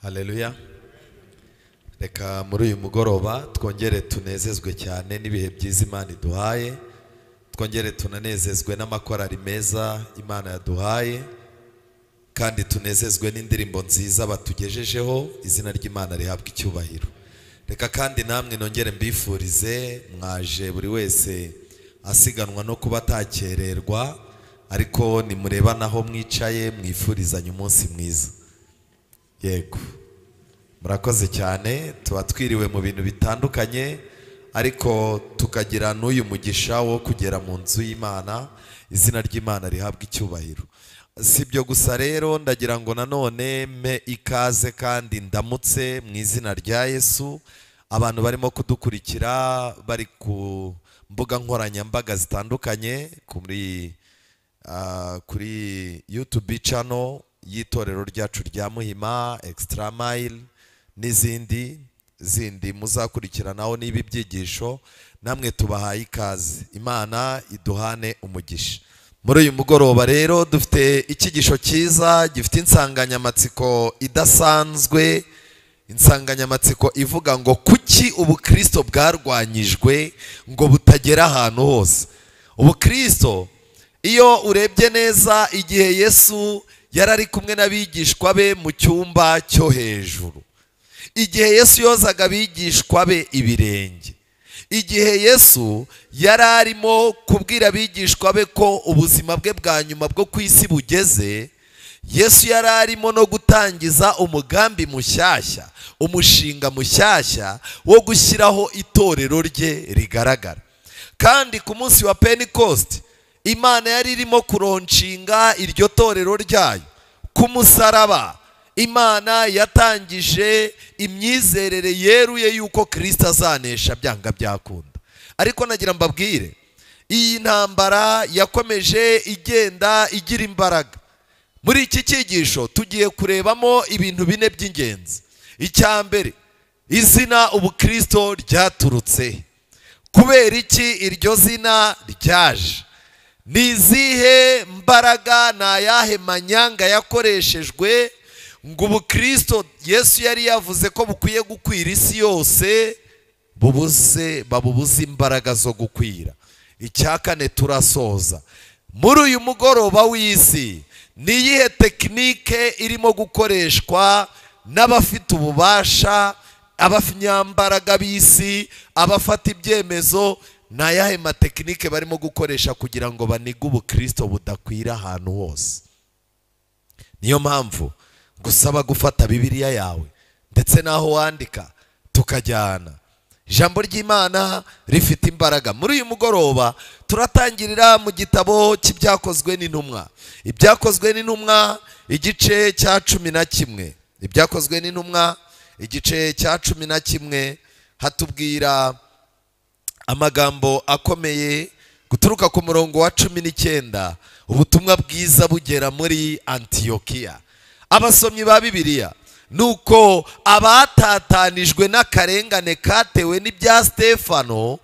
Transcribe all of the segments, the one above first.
Haleluya. Reka muri uyu mugoroba twongere tunezezwe cyane n'ibihe byiza Imana iduhaye, twongere tunanezezwe n'amakorari meza Imana yaduhaye, kandi tunezezwe n'indirimbo nziza batugejejeho. Izina ry'Imana rihabwa icyubahiro. Reka kandi namwe nongere mbifurize, mwaje buri wese asiganwa no kuba atakererwa, ariko nimureba naho mwicaye mwifurizanye umunsi mwiza. Yego, murakoze cyane. Tuba twiriwe mu bintu bitandukanye, ariko tukagira n'uyu mugisha wo kugera mu nzu y'Imana. Izina ry'Imana rihabwa icyubahiro. Si ibyo gusa rero, ndagira ngo nanone mpe ikaze kandi ndamutse mu izina rya Yesu abantu barimo kudukurikira bari ku mbuga nkoranyambaga zitandukanye, kuri YouTube channel y'itorero ryacu rya Muhima, Extra Mile n'izindi zindi muzakurikiranaho n'ibi byigisho. Namwe tubahaye ikaze, Imana iduhane umugisha. Muri uyu mugoroba rero dufite icyigisho cyiza gifite insanganyamatsiko idasanzwe, insanganyamatsiko ivuga ngo kuki ubukristo bwarwanyijwe ngo butagera ahantu hose. Ubukristo iyo urebye neza, igihe Yesu yarari kumwe n'abigishwa be mu cyumba cyo hejuru, igihe Yesu yozaga abigishwa be ibirenge, igihe Yesu yari arimo kubwira abigishwa be ko ubuzima bwe bwa nyuma bwo ku isi bugeze, Yesu yari arimo no gutangiza umugambi mushyashya, umushinga mushyashya wo gushyiraho itorero rye rigaragara. Kandi ku munsi wa Pentecost Imana yari irimo kuronshinga iryo torero ryayo. Ku musaraba Imana yatangije imyizerere yeruye yuko Kristo azanesha byanga byakunda. Ariko nagira mbabwire, iyi ntambara yakomeje igenda igira imbaraga. Muri iki cyigisho tugiye kurebamo ibintu bine by'ingenzi. Icya mbere, izina ubukristo ryaturutse. Kubera iki iryo zina ryaje? Ni izihe mbaraga, ni ayahe manyanga yakoreshejwe ngo ubukristo Yesu yari yavuze ko bukwiye gukwira isi yose babubuze imbaraga zo gukwira? Icya kane turasoza. Muri uyu mugoroba w'isi ni iyihe tekinike irimo gukoreshwa n'abafite ububasha, abanyambaraga b'isi, abafata ibyemezo? Ni ayahe matekinike barimo gukoresha kugira ngo banige ubukristo budakwira ahantu hose? Niyo mpamvu gusaba gufata Bibiliya yawe ndetse naho wandika tukajyana. Ijambo ry'Imana rifite imbaraga. Muri uyu mugoroba turatangirira mu gitabo cy'Ibyakozwe n'Intumwa. Ibyakozwe n'Intumwa igice cya 11. Ibyakozwe n'Intumwa igice cya 11 hatubwira amagambo akomeye guturuka ku murongo wa 19. Ubutumwa bwiza bugera muri Antiyokiya. Abasomyi ba Bibiliya, nuko abatatanijwe n'akarengane katewe n'ibya Stefano,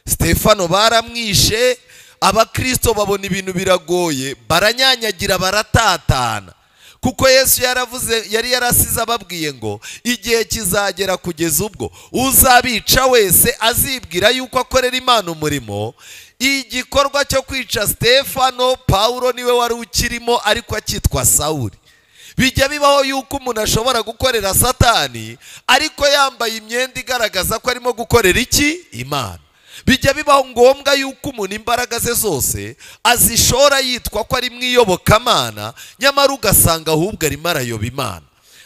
Stefano baramwishe, abakristo babona ibintu biragoye, baranyanyagira, baratatana. Kuko Yesu yaravuze, yari yarasize ababwiye ngo igihe kizagera kugeza ubwo uzabica wese azibwira yuko akorera Imana umurimo. Igikorwa cyo kwica Stefano, Paulo niwe wari ukirimo ariko akitwa Sawuli. Bijya bibaho yuko umuntu ashobora gukorera Satani ariko yambaye imyenda igaragaza ko arimo gukorera iki? Imana. Bijya bibaho ngombwa yuko umuntu imbaraga ze zose azishora yitwa ko ari mwiyobokamana, nyamara ugasanga ahubwo arimo arayoba Imana.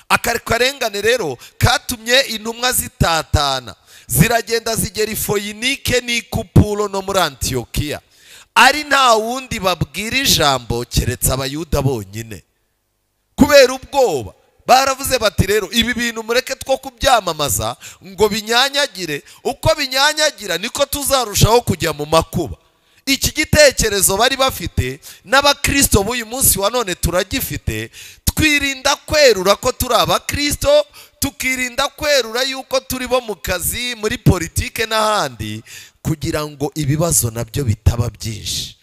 Akarengane rero katumye intumwa zitatana, ziragenda zigera i Foyinike n'i Kupuro no muri Antiyokiya, ari nta wundi babwira ijambo keretse Abayuda bonyine. Kubera ubwoba baravuze bati rero ibi bintu mureke two kubyamamaza ngo binyanyagire, uko binyanyagira niko tuzarushaho kujya mu makuba. Iki gitekerezo bari bafite n'abakristo b'uyu munsi wa none turagifite. Twirinda kwerura ko turi abakristo, tukirinda kwerura yuko turi bo mu kazi, muri politike n'ahandi, kugira ngo ibibazo nabyo bitaba byinshi.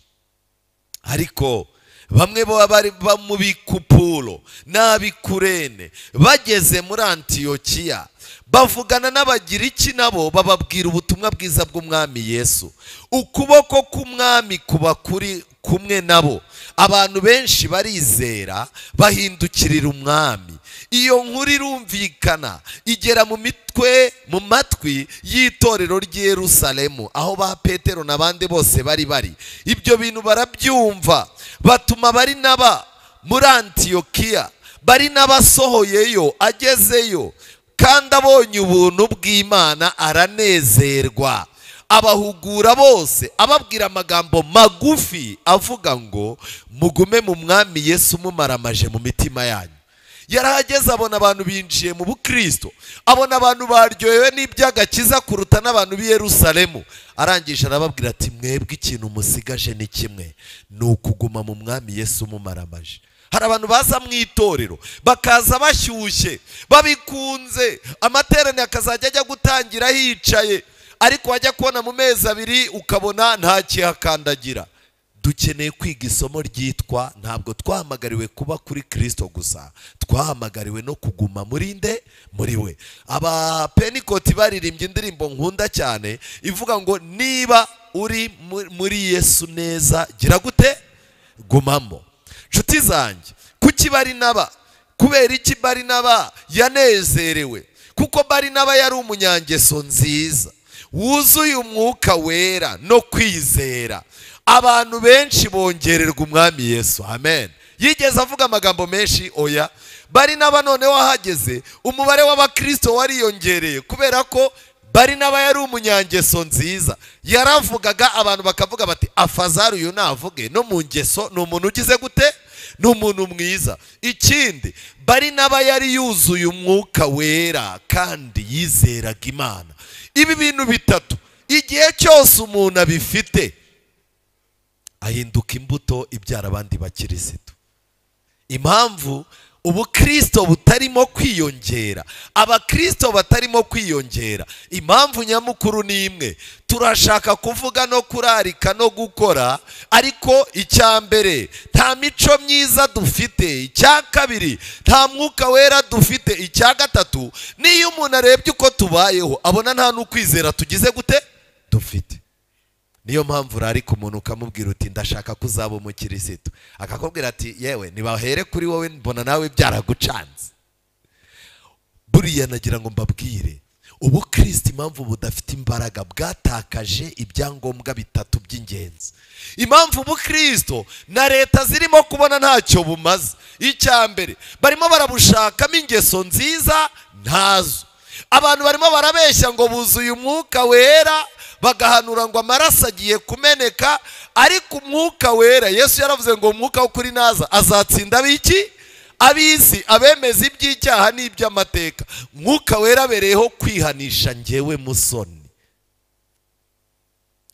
Ariko Bamwe bari mu Bikupuro n'Abikurene, bageze muri Antiyokiya bavugana n'Abagiriki, nabo bababwira ubutumwa bwiza bw'Umwami Yesu. Ukuboko k'Umwami kuba kuri kumwe nabo, abantu benshi barizera bahindukirira Umwami. Iyo nkuru irumvikana igera mu mitwe, mu matwi y'itorero ry'i Yerusalemu, aho ba Petero n'abandi bose bari bari. Ibyo bintu barabyumva, batuma Barinaba muri Antiyokiya. Barinaba asohoyeyo agezeyo, kandi abonye ubuntu bw'Imana aranezerwa, abahugura bose, ababwira amagambo magufi avuga ngo mugume mu Mwami Yesu mumaramaje mu mitima yanyu. Yarahageze abona abantu binjiye mu bukristo, abona abantu baryohewe n'iby'agakiza kuruta n'abantu b'i Yerusalemu. Arangije arababwira ati mwebwe ikintu musigaje ni kimwe, ni ukuguma mu Mwami Yesu mumaramaje. Hari abantu baza mu itorero bakaza bashyushye babikunze, amateraniro akazajya ajya gutangira hicaye, ariko wajya kubona mu mezi abiri ukabona nta kihakandagira. Dukeneye kwiga isomo ryitwa ntabwo twahamagariwe kuba kuri Kristo gusa, twahamagariwe no kuguma muri nde? Muri we. Aba Pentecote baririmbye indirimbo nkunda cyane ivuga ngo niba uri muri Yesu neza gira gute? Gumamo. Nshuti zanjye, kuki Barinaba? Kubera iki Barinaba yanezerewe? Kuko Barinaba yari umunyangeso nziza, wuzuye umwuka wera no kwizera. Abantu benshi bongererwa Umwami Yesu. Amen. Yigeze avuga amagambo menshi? Oya. Barinaba noneho ahageze umubare w'abakristo wariyongereye, kubera ko Barinaba yari umunyangeso nziza. Yaravugaga abantu bakavuga bati afazari uyu navuge, no mu ngeso ni umuntu ugize gute? Ni umuntu mwiza. Ikindi, Barinaba yari yuzuye umwuka wera kandi yizeraga Imana. Ibi bintu bitatu igihe cyose umuntu abifite ahinduka imbuto ibyara abandi bakirisitu. Impamvu ubukristo butarimo kwiyongera, abakristo batarimo kwiyongera, impamvu nyamukuru ni imwe: turashaka kuvuga no kurarika no gukora, ariko icya mbere nta mico myiza dufite, icya kabiri nta mwuka wera dufite, icya gatatu niyo umuntu arebye uko tubayeho abona nta n'ukwizera tugize gute dufite. Niyo mpamvu urarika umuntu ukamubwira uti ndashaka kuzaba umukirisitu, akakubwira ati yewe nibahere kuri wowe mbona nawe byaragucanze. Buriya nagira ngo mbabwire, ubukristo impamvu budafite imbaraga bwatakaje ibyangombwa bitatu by'ingenzi. Impamvu ubukristo na leta zirimo kubona ntacyo bumaze, icya mbere barimo barabushakamo ingeso nziza ntazo. Abantu barimo barabeshya ngo buzuye umwuka wera, bagahanura ngo amaraso agiye kumeneka, ariko umwuka wera Yesu yaravuze ngo umwuka w'ukuri naza azatsinda abiki? Abisi, abemeza iby'icyaha n'iby'amateka. Mwuka wera abereyeho kwihanisha njyewe musoni.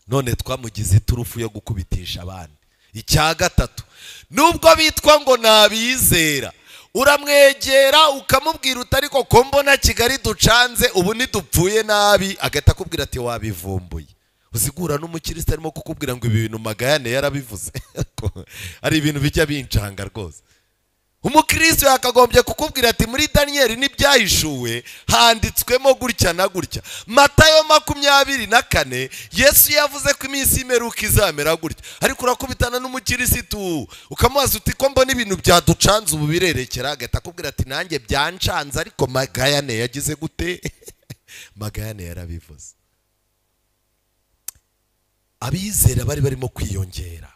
None twamugize iturufu yo gukubitisha abandi. Icya gatatu, nubwo bitwa ngo nabizera, uramwegera ukamubwira uti ariko ko mbona Kigali ducanze ubu nidupfuye nabi, agahita akubwira ati wabivumbuye. Uzigura n'umukristo arimo kukubwira ngo ibi bintu Magayane yarabivuze. Ari ibintu bijya bincanga rwose. Umukristo yakagombye kukubwira ati muri Daniel n'ibyahishuwe handitswemo gutya na gutya. Matayo 24 Yesu yavuze ko iminsi y'imperuka izamera gutya. Ariko urakubitana n'umukirisitu ukamubaza uti ko mbona ibintu byaducanze ubu birerekera, agahita akubwira ati nanjye byancanze ariko Magayane yagize gute? Magayane yarabivuze. Abizera bari barimo kwiyongera.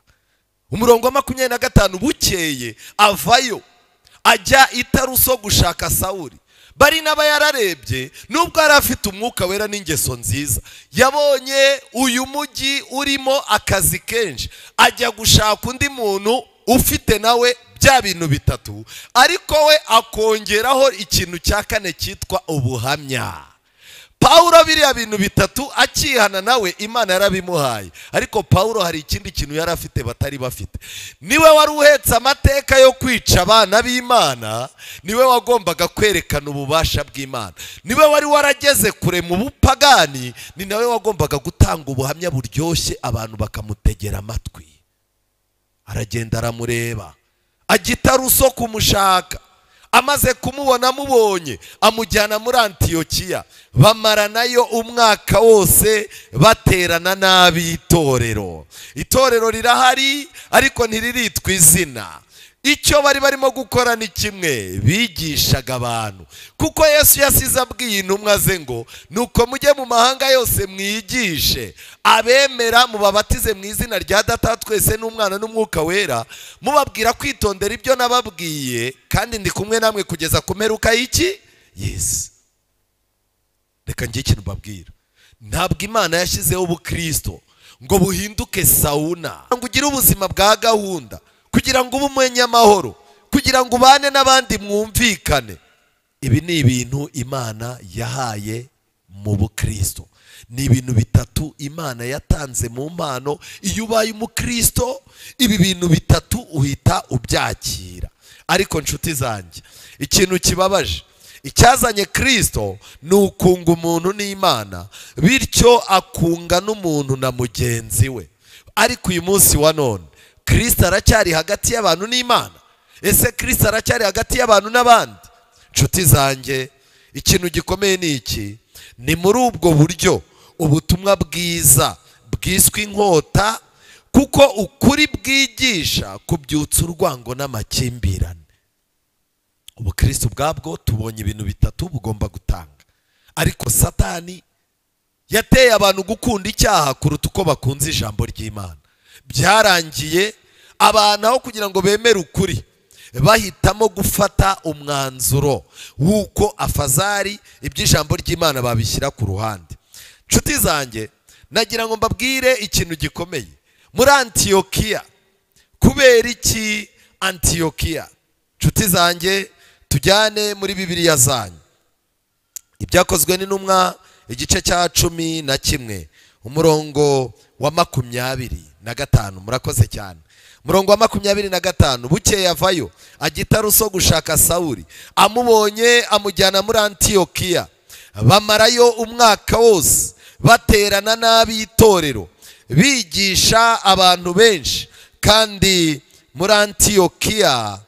Umurongo wa 25, bukeye avayo ajya i Taruso gushaka Sawuli. Barinaba yararebye, nubwo yari afite umwuka wera n'ingeso nziza, yabonye uyu mujyi urimo akazi kenshi, ajya gushaka undi muntu ufite nawe bya bintu bitatu, ariko we akongeraho ikintu cya kane cyitwa ubuhamya. Paulo biriya bintu bitatu akihana nawe Imana yarabimuhaye, ariko Paulo hari ikindi kintu yari afite batari bafite. Niwe wari uhetse amateka yo kwica abana b'Imana, niwe wagombaga kwerekana ububasha bw'Imana, niwe wari warageze kure mu bupagani, ni nawe wagombaga gutanga ubuhamya buryoshye abantu bakamutegera amatwi. Aragenda aramureba, ajya i Taruso kumushaka. Amaze kumubona amubonye amujyana muri Antiyokiya, bamaranayo umwaka wose baterana n'ab'itorero. Itorero rirahari ariko ntiriritwa izina. Icyo bari barimo gukora ni kimwe, bigishaga abantu. Kuko Yesu yasize abwiye intumwa ze ngo nuko mujye mu mahanga yose mwigishe abemera, mubabatize mu izina rya Data twese n'Umwana n'Umwuka Wera, mubabwira kwitondera ibyo nababwiye, kandi ndi kumwe namwe kugeza ku mperuka y'iki y'isi. Reka njye ikintu mbabwira, ntabwo Imana yashyizeho ubukristo ngo buhinduke sauna, ngo ugire ubuzima bwa gahunda, kugira ngo ube umunyamahoro, kugira ngo ubane n'abandi mwumvikane. Ibi ni ibintu Imana yahaye mu bukristo. Ni ibintu bitatu Imana yatanze mu mpano. Iyo ubaye umukristo ibi bintu bitatu uhita ubyakira. Ariko nshuti zanjye, ikintu kibabaje, icyazanye Kristo ni ukunga umuntu n'Imana, bityo akunga n'umuntu na mugenzi we. Ariko uyu munsi wa none Kristo aracyari hagati y'abantu n'Imana? Ese Kristo aracyari hagati y'abantu n'abandi? Nshuti zanjye, ikintu gikomeye ni iki: ni muri ubwo buryo ubutumwa bwiza bwiswe inkota, kuko ukuri bwigisha kubyutsa urwango n'amakimbirane. Ubukristo ubwabwo tubonye ibintu bitatu bugomba gutanga. Ariko Satani yateye abantu gukunda icyaha kuruta uko bakunze ijambo ry'Imana. Byarangiye abantu aho kugira ngo bemere ukuri bahitamo gufata umwanzuro w'uko afazari iby'ijambo ry'Imana babishyira ku ruhande. Nshuti zanjye, nagira ngo mbabwire ikintu gikomeye. Muri Antiyokiya, kubera iki Antiyokiya? Nshuti zanjye, tujyane muri Bibiliya zanyu. Ibyakozwe n'intumwa igice cya 11 umurongo wa 25. Murakoze cyane. Umurongo wa 25, bukeye avayo ajya i Taruso gushaka Sawuli, amubonye amujyana muri Antiyokiya. Bamarayo umwaka wose baterana n'ab'itorero, bigisha abantu benshi. Kandi muri Antiyokiya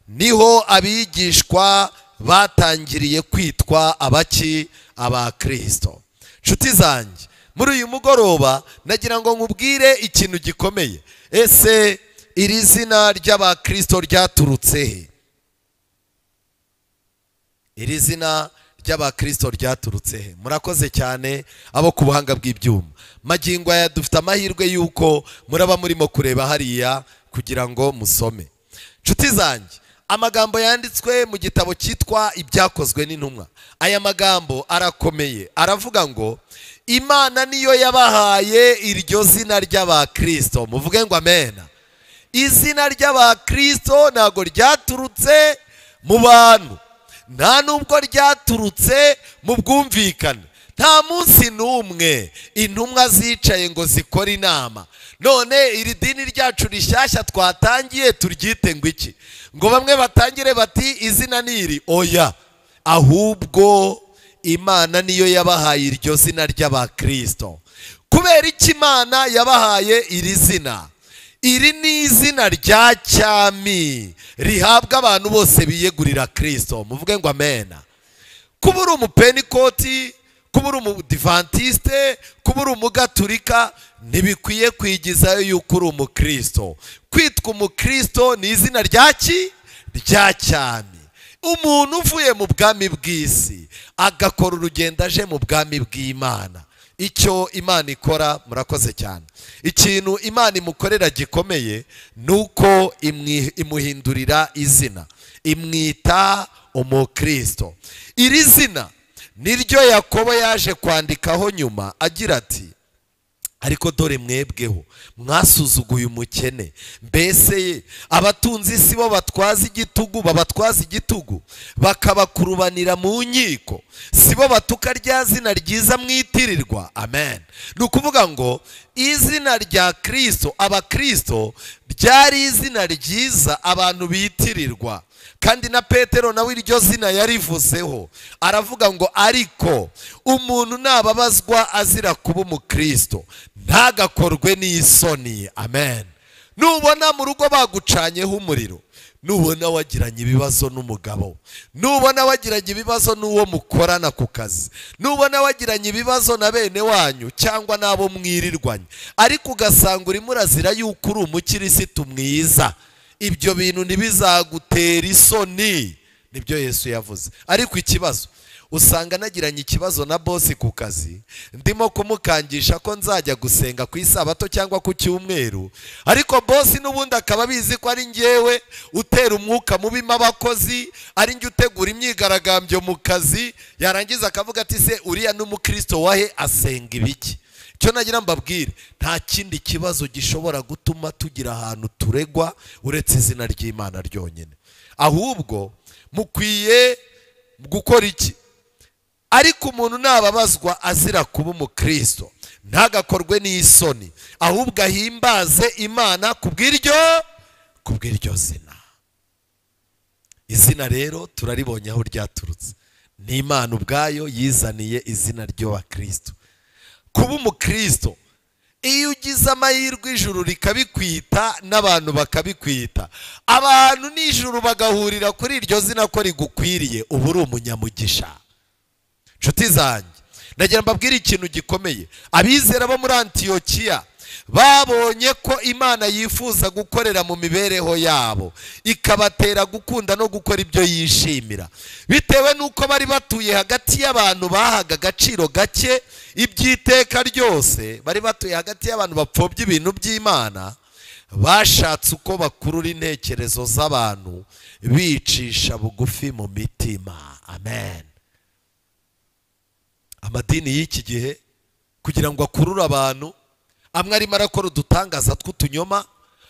niho abigishwa batangiriye kwitwa abaki, abakristo. Nshuti zanjye, muri uyu mugoroba nagira ngo nkubwire ikintu gikomeye. Ese iri zina ry'abakristo ryaturutse he? Iri zina ry'abakristo ryaturutse he? Murakoze cyane abo ku buhanga bw'ibyuma. Magingo aya dufite amahirwe yuko muraba murimo kureba hariya kugira ngo musome. Nshuti zanjye, amagambo yanditswe mu gitabo cyitwa Ibyakozwe n'Intumwa, aya magambo arakomeye. Aravuga ngo Imana niyo yabahaye iryo zina ry'abakristo. Muvuge ngo amena. Izina ry'abakristo ntago ryaturutse mu bantu, nta nubwo ryaturutse mu bwumvikane. Nta munsi n'umwe intumwa zicaye ngo zikore inama, none iri dini ryacu rishyashya twatangiye turyite ngo iki? Ngo bamwe batangire bati izina ni iri. Oya, ahubwo Imana niyo yabahaye iryo zina ry'abakristo. Kubera iki Imana yabahaye iri zina? Iri ni izina rya cyami rihabwa abantu bose biyegurira Kristo. Muvuge ngo amena. Kuba uri umupenikoti, kuba uri umudivantiste, kuba uri umugaturika, ntibikwiye kwigizayo yuko uri umukristo. Kwitwa umukristo ni izina rya ki? Rya cyami. Umuntu uvuye mu bwami bw'isi agakora urugendo aje mu bwami bw'Imana, icyo Imana ikora, murakoze cyane, ikintu Imana imukorera gikomeye nuko imuhindurira izina, imwita umukristo. Iri zina niryo Yakobo yaje kwandikaho nyuma agira ati ariko dore mwebweho mwasuzuguye umukene, mbese abatunzi si bo batwaza igitugu, babatwaza igitugu bakabakurubanira mu nkiko, si bo batuka rya zina ryiza mwitirirwa. Amen. Ni ukuvuga ngo izina rya Kristo, abakristo, ryari izina ryiza abantu bitirirwa. Kandi na Petero nawe iryo zina yarivuzeho, aravuga ngo ariko umuntu nababazwa azira kuba umukristo ntagakorwe n'isoni. Amen. Nubona mu rugo bagucanyeho umuriro, nubona wagiranye ibibazo n'umugabo, nubona wagiranye ibibazo n'uwo mukorana ku kazi, nubona wagiranye ibibazo na bene wanyu cyangwa n'abo mwirirwanye, ariko ugasanga urimo urazira yuko uri umukirisitu mwiza, ibyo bintu ntibizagutera isoni. Nibyo Yesu yavuze. Ariko ikibazo, usanga nagiranye ikibazo na bosi ku kazi, ndimo kumukangisha ko nzajya gusenga ku isabato cyangwa ku cyumweru, ariko bosi n'ubundi akaba abizi ko ari njyewe utera umwuka mubi abakozi, ari njye utegura imyigaragambyo mu kazi, yarangiza akavuga ati se uriya n'umukristo wahe asenga ibiki? Icyo nagira mbabwire, nta kindi kibazo gishobora gutuma tugira ahantu turegwa uretse izina ry'Imana ryonyine. Ahubwo mukwiye gukora iki? Ariko umuntu nababazwa azira kuba umukristo, ntagakorwe n'isoni, ahubwo ahimbaze Imana kubw'iryo zina. Izina rero turaribonye aho ryaturutse, ni Imana ubwayo yizaniye izina ry'abakristo. Kuba umukristo, iyo ugize amahirwe ijuru rikabikwita n'abantu bakabikwita, abantu n'ijuru bagahurira kuri iryo zina ko rigukwiriye, uba uri umunyamugisha. Nshuti zanjye, nagira mbabwire ikintu gikomeye. Abizera bo muri Antiyokiya babonye ko Imana yifuza gukorera mu mibereho yabo, ikabatera gukunda no gukora ibyo yishimira. Bitewe n'uko bari batuye hagati y'abantu bahaga agaciro gake iby'iteka ryose, bari batuye hagati y'abantu bapfobya ibintu by'Imana, bashatse uko bakurura intekerezo z'abantu bicisha bugufi mu mitima. Amen. Amadini y'iki gihe kugira ngo akurure abantu, amwe arimo arakora udutangaza tw'utunyoma,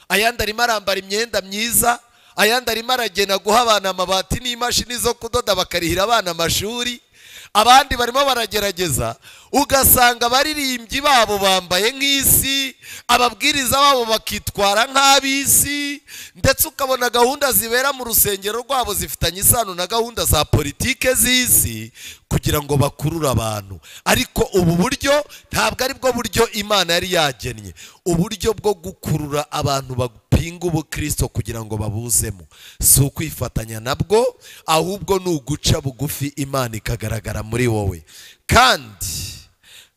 ayandi arimo arambara imyenda myiza, ayandi arimo aragena guha abana amabati n'imashini zo kudoda bakarihira abana amashuri, abandi barimo baragerageza, ugasanga abaririmbyi babo bambaye nk'isi, ababwiriza babo bakitwara nk'ab'isi, ndetse ukabona gahunda zibera mu rusengero rwabo zifitanye isano na gahunda za politike z'isi kugira ngo bakurure abantu. Ariko ubu buryo ntabwo ari bwo buryo Imana yari yagennye. Uburyo bwo gukurura abantu bapinga ubukristo kugira ngo babuzemo si ukwifatanya nabwo, ahubwo ni uguca bugufi Imana ikagaragara muri wowe. Kandi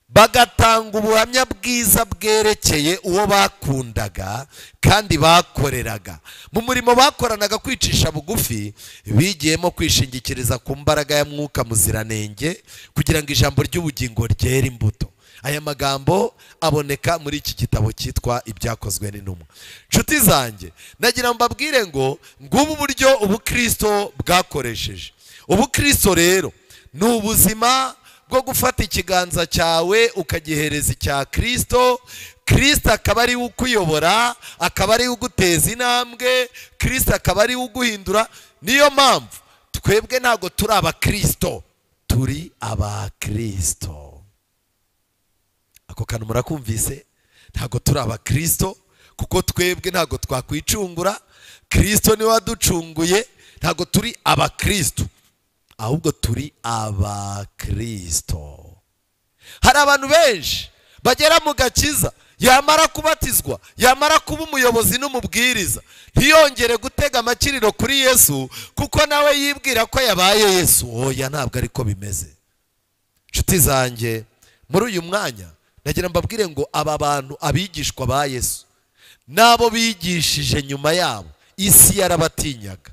bagatanga ubuhamya bwiza bwerekeye uwo bakundaga kandi bakoreraga. Mu murimo bakoranaga kwicisha bugufi, bigiyemo kwishingikiriza ku mbaraga ya Mwuka Muziranenge kugira ngo ijambo ry'ubugingo ryere imbuto. Aya magambo aboneka muri iki gitabo cyitwa Ibyakozwe n'Intumwa. Nshuti zanjye, nagira mbabwire ngo ngubu buryo ubukristo bwakoresheje. Ubukristo rero ni ubuzima bwo gufata ikiganza cyawe ukagihereza icya Kristo, Kristo akaba ari ukuyobora, akaba ari uguteza intambwe, Kristo akaba ari uguhindura. Niyo mpamvu twebwe ntago turi abakristo, turi abakristo. Ako kantu murakumvise? Ntago turi abakristo kuko twebwe ntago twakwicungura, Kristo niwe waducunguye. Ntago turi abakristo, ahubwo turi abakristo. Hari abantu benshi bagera mu gakiza, yamara kubatizwa, yamara kuba umuyobozi n'umubwiriza, ntiyongere gutega amakiriro kuri Yesu kuko nawe yibwira ko yabaye Yesu. Oya, ntabwo ariko bimeze. Nshuti zanjye, muri uyu mwanya nagira mbabwire ngo aba bantu abigishwa ba Yesu nabo bigishije nyuma yabo, isi yarabatinyaga.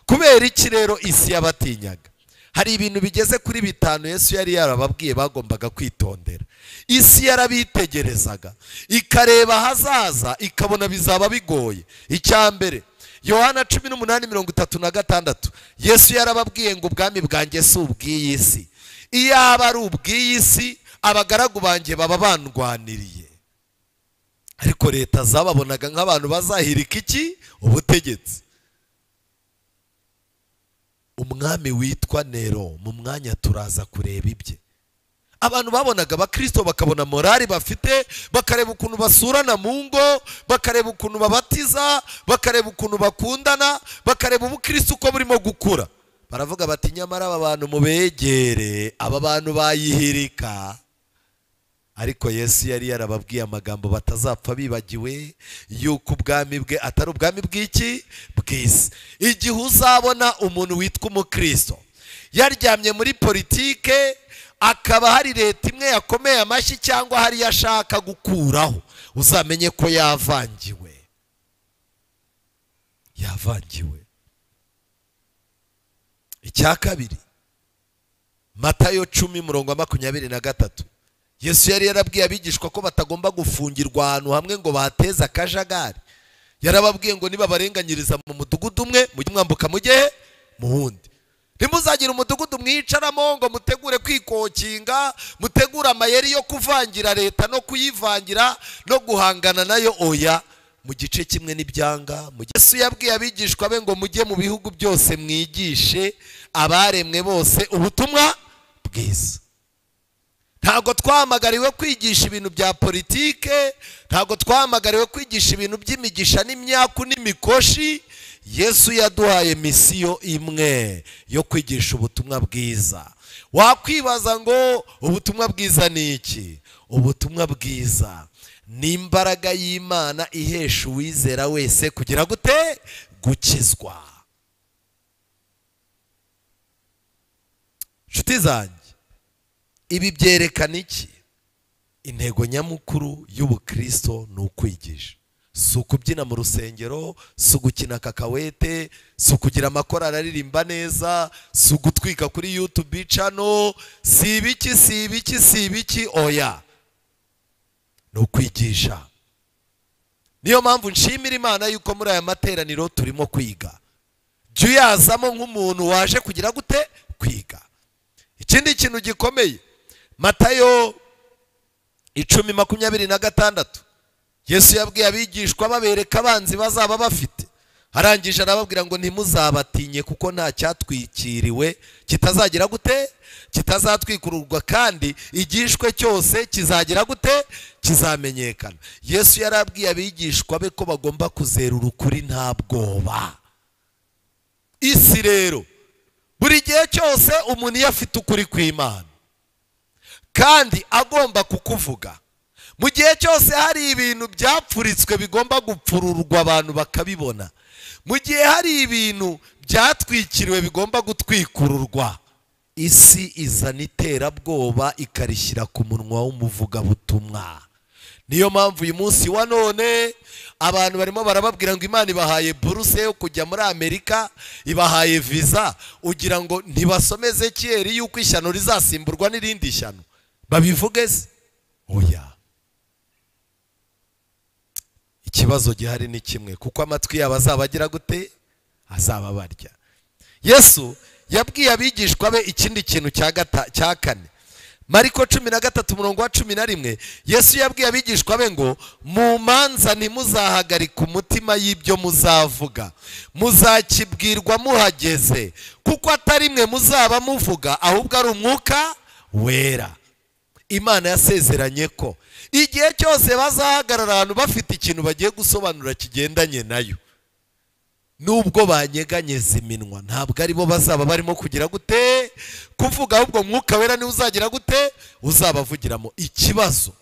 Kubera iki rero isi yabatinyaga? Hari ibintu bigeze kuri 5 Yesu yari yarababwiye bagombaga kwitondera. Isi yarabitegerezaga, ikareba hazaza, ikabona bizaba bigoye. Icya mbere, Yohana 18:36, Yesu yarababwiye ngo ubwami bwanjye si ubw'iyi si. Iyaba ari ubw'iyi si, abagaragu banjye baba bandwaniriye. Ariko leta zababonaga nk'abantu bazahirika iki? Ubutegetsi. Umwami witwa Nero, mu mwanya turaza kureba ibye. Abantu babonaga abakristo bakabona morali bafite, bakareba ukuntu basurana mu ngo, bakareba ukuntu babatiza, bakareba ukuntu bakundana, bakareba ubukristo uko burimo gukura. Baravuga bati nyamara aba bantu mubegere, aba bantu bayihirika. Ariko Yesu yari yarababwiye amagambo batazapfa bibagiwe, yuko ubwami bwe atari ubwami bw'iki? Bw'isi. Igihe uzabona umuntu witwa umukristo yaryamye muri politike, akaba hari leta imwe yakomeye amashyi cyangwa hari yashaka gukuraho, uzamenye ko yavangiwe. Yavangiwe. Icya kabiri, Matayo 10:23. Yesu yari yarabwiye abigishwa ko batagomba gufungirwa ahantu hamwe ngo bateze akajagari. Yarababwiye ngo niba barenganyiriza mu mudugudu umwe, mujye mwambuka mujye mu wundi. Ntimuzagira umudugudu mwicaramo ngo mutegure kwikokinga, mutegure amayeri yo kuvangira leta no kuyivangira no guhangana nayo. Oya, mu gice kimwe n'ibyanga. Yesu yabwiye abigishwa be ngo mujye mu bihugu byose mwigishe abaremwe bose ubutumwa bwiza. Ntabwo twahamagariwe kwigisha ibintu bya politike, ntabwo twahamagariwe kwigisha ibintu by'imigisha n'imyaku n'imikoshi. Yesu yaduhaye misiyo imwe yo kwigisha ubutumwa bwiza. Wakwibaza ngo ubutumwa bwiza ni iki? Ubutumwa bwiza ni imbaraga y'Imana ihesha uwizera wese kugira gute? Gukizwa. Nshuti zanjye, ibi byerekana iki? Intego nyamukuru y'ubukristo ni ukwigisha. Si ukubyina mu rusengero, si ugukina kakawete, si ukugira amakorali aririmba neza, si ugutwika kuri YouTube channel, si ibiki, si ibiki, si ibiki. Oya, ni ukwigisha. Niyo mpamvu nshimira Imana yuko muri aya materaniro turimo kwiga. Jya uyazamo nk'umuntu waje kugira gute? Kwiga. Ikindi kintu gikomeye, Matayo 10:26. Yesu yabwiye abigishwa babereka abanzi bazaba bafite, arangije arababwira ngo ntimuzabatinye kuko nta cyatwikiriwe kitazagira gute? Kitazatwikururwa, kandi igishwe cyose kizagira gute? Kizamenyekana. Yesu yarabwiye abigishwa be ko bagomba kuzerura ukuri nta bwoba. Isi rero buri gihe cyose umuntu iyo afite ukuri kw'Imana kandi agomba kukuvuga, mu gihe cyose hari ibintu byapfuritswe bigomba gupfururwa abantu bakabibona, mu gihe hari ibintu byatwikiriwe bigomba gutwikururwa, isi izana iterabwoba ikarishyira ku munwa w'umuvugabutumwa. Niyo mpamvu uyu munsi wa none abantu barimo barababwira ngo Imana ibahaye buruse yo kujya muri Amerika, ibahaye visa, ugira ngo ntibasome Ezekiyeli yuko ishyano rizasimburwa n'irindi shyano. Babivuge se? Oya. Ikibazo gihari ni kimwe, kuko amatwi yabo azaba agira gute? Azaba barya. Yesu yabwiye abigishwa be ikindi kintu cya kane. Mariko 13:11, Yesu yabwiye abigishwa be ngo mu manza ntimuzahagarika umutima y'ibyo muzavuga, muzakibwirwa muhageze, kuko atari mwe muzaba muvuga, ahubwo ari umwuka wera. Imana yasezeranye ko igihe cyose bazahagarara ahantu bafite ikintu bagiye gusobanura kigendanye nayo, nubwo banyeganyeza iminwa, ntabwo aribo bazaba barimo kugira gute? Kuvuga, ahubwo mwuka wera niwe uzagira gute? Uzabavugiramo. Ikibazo,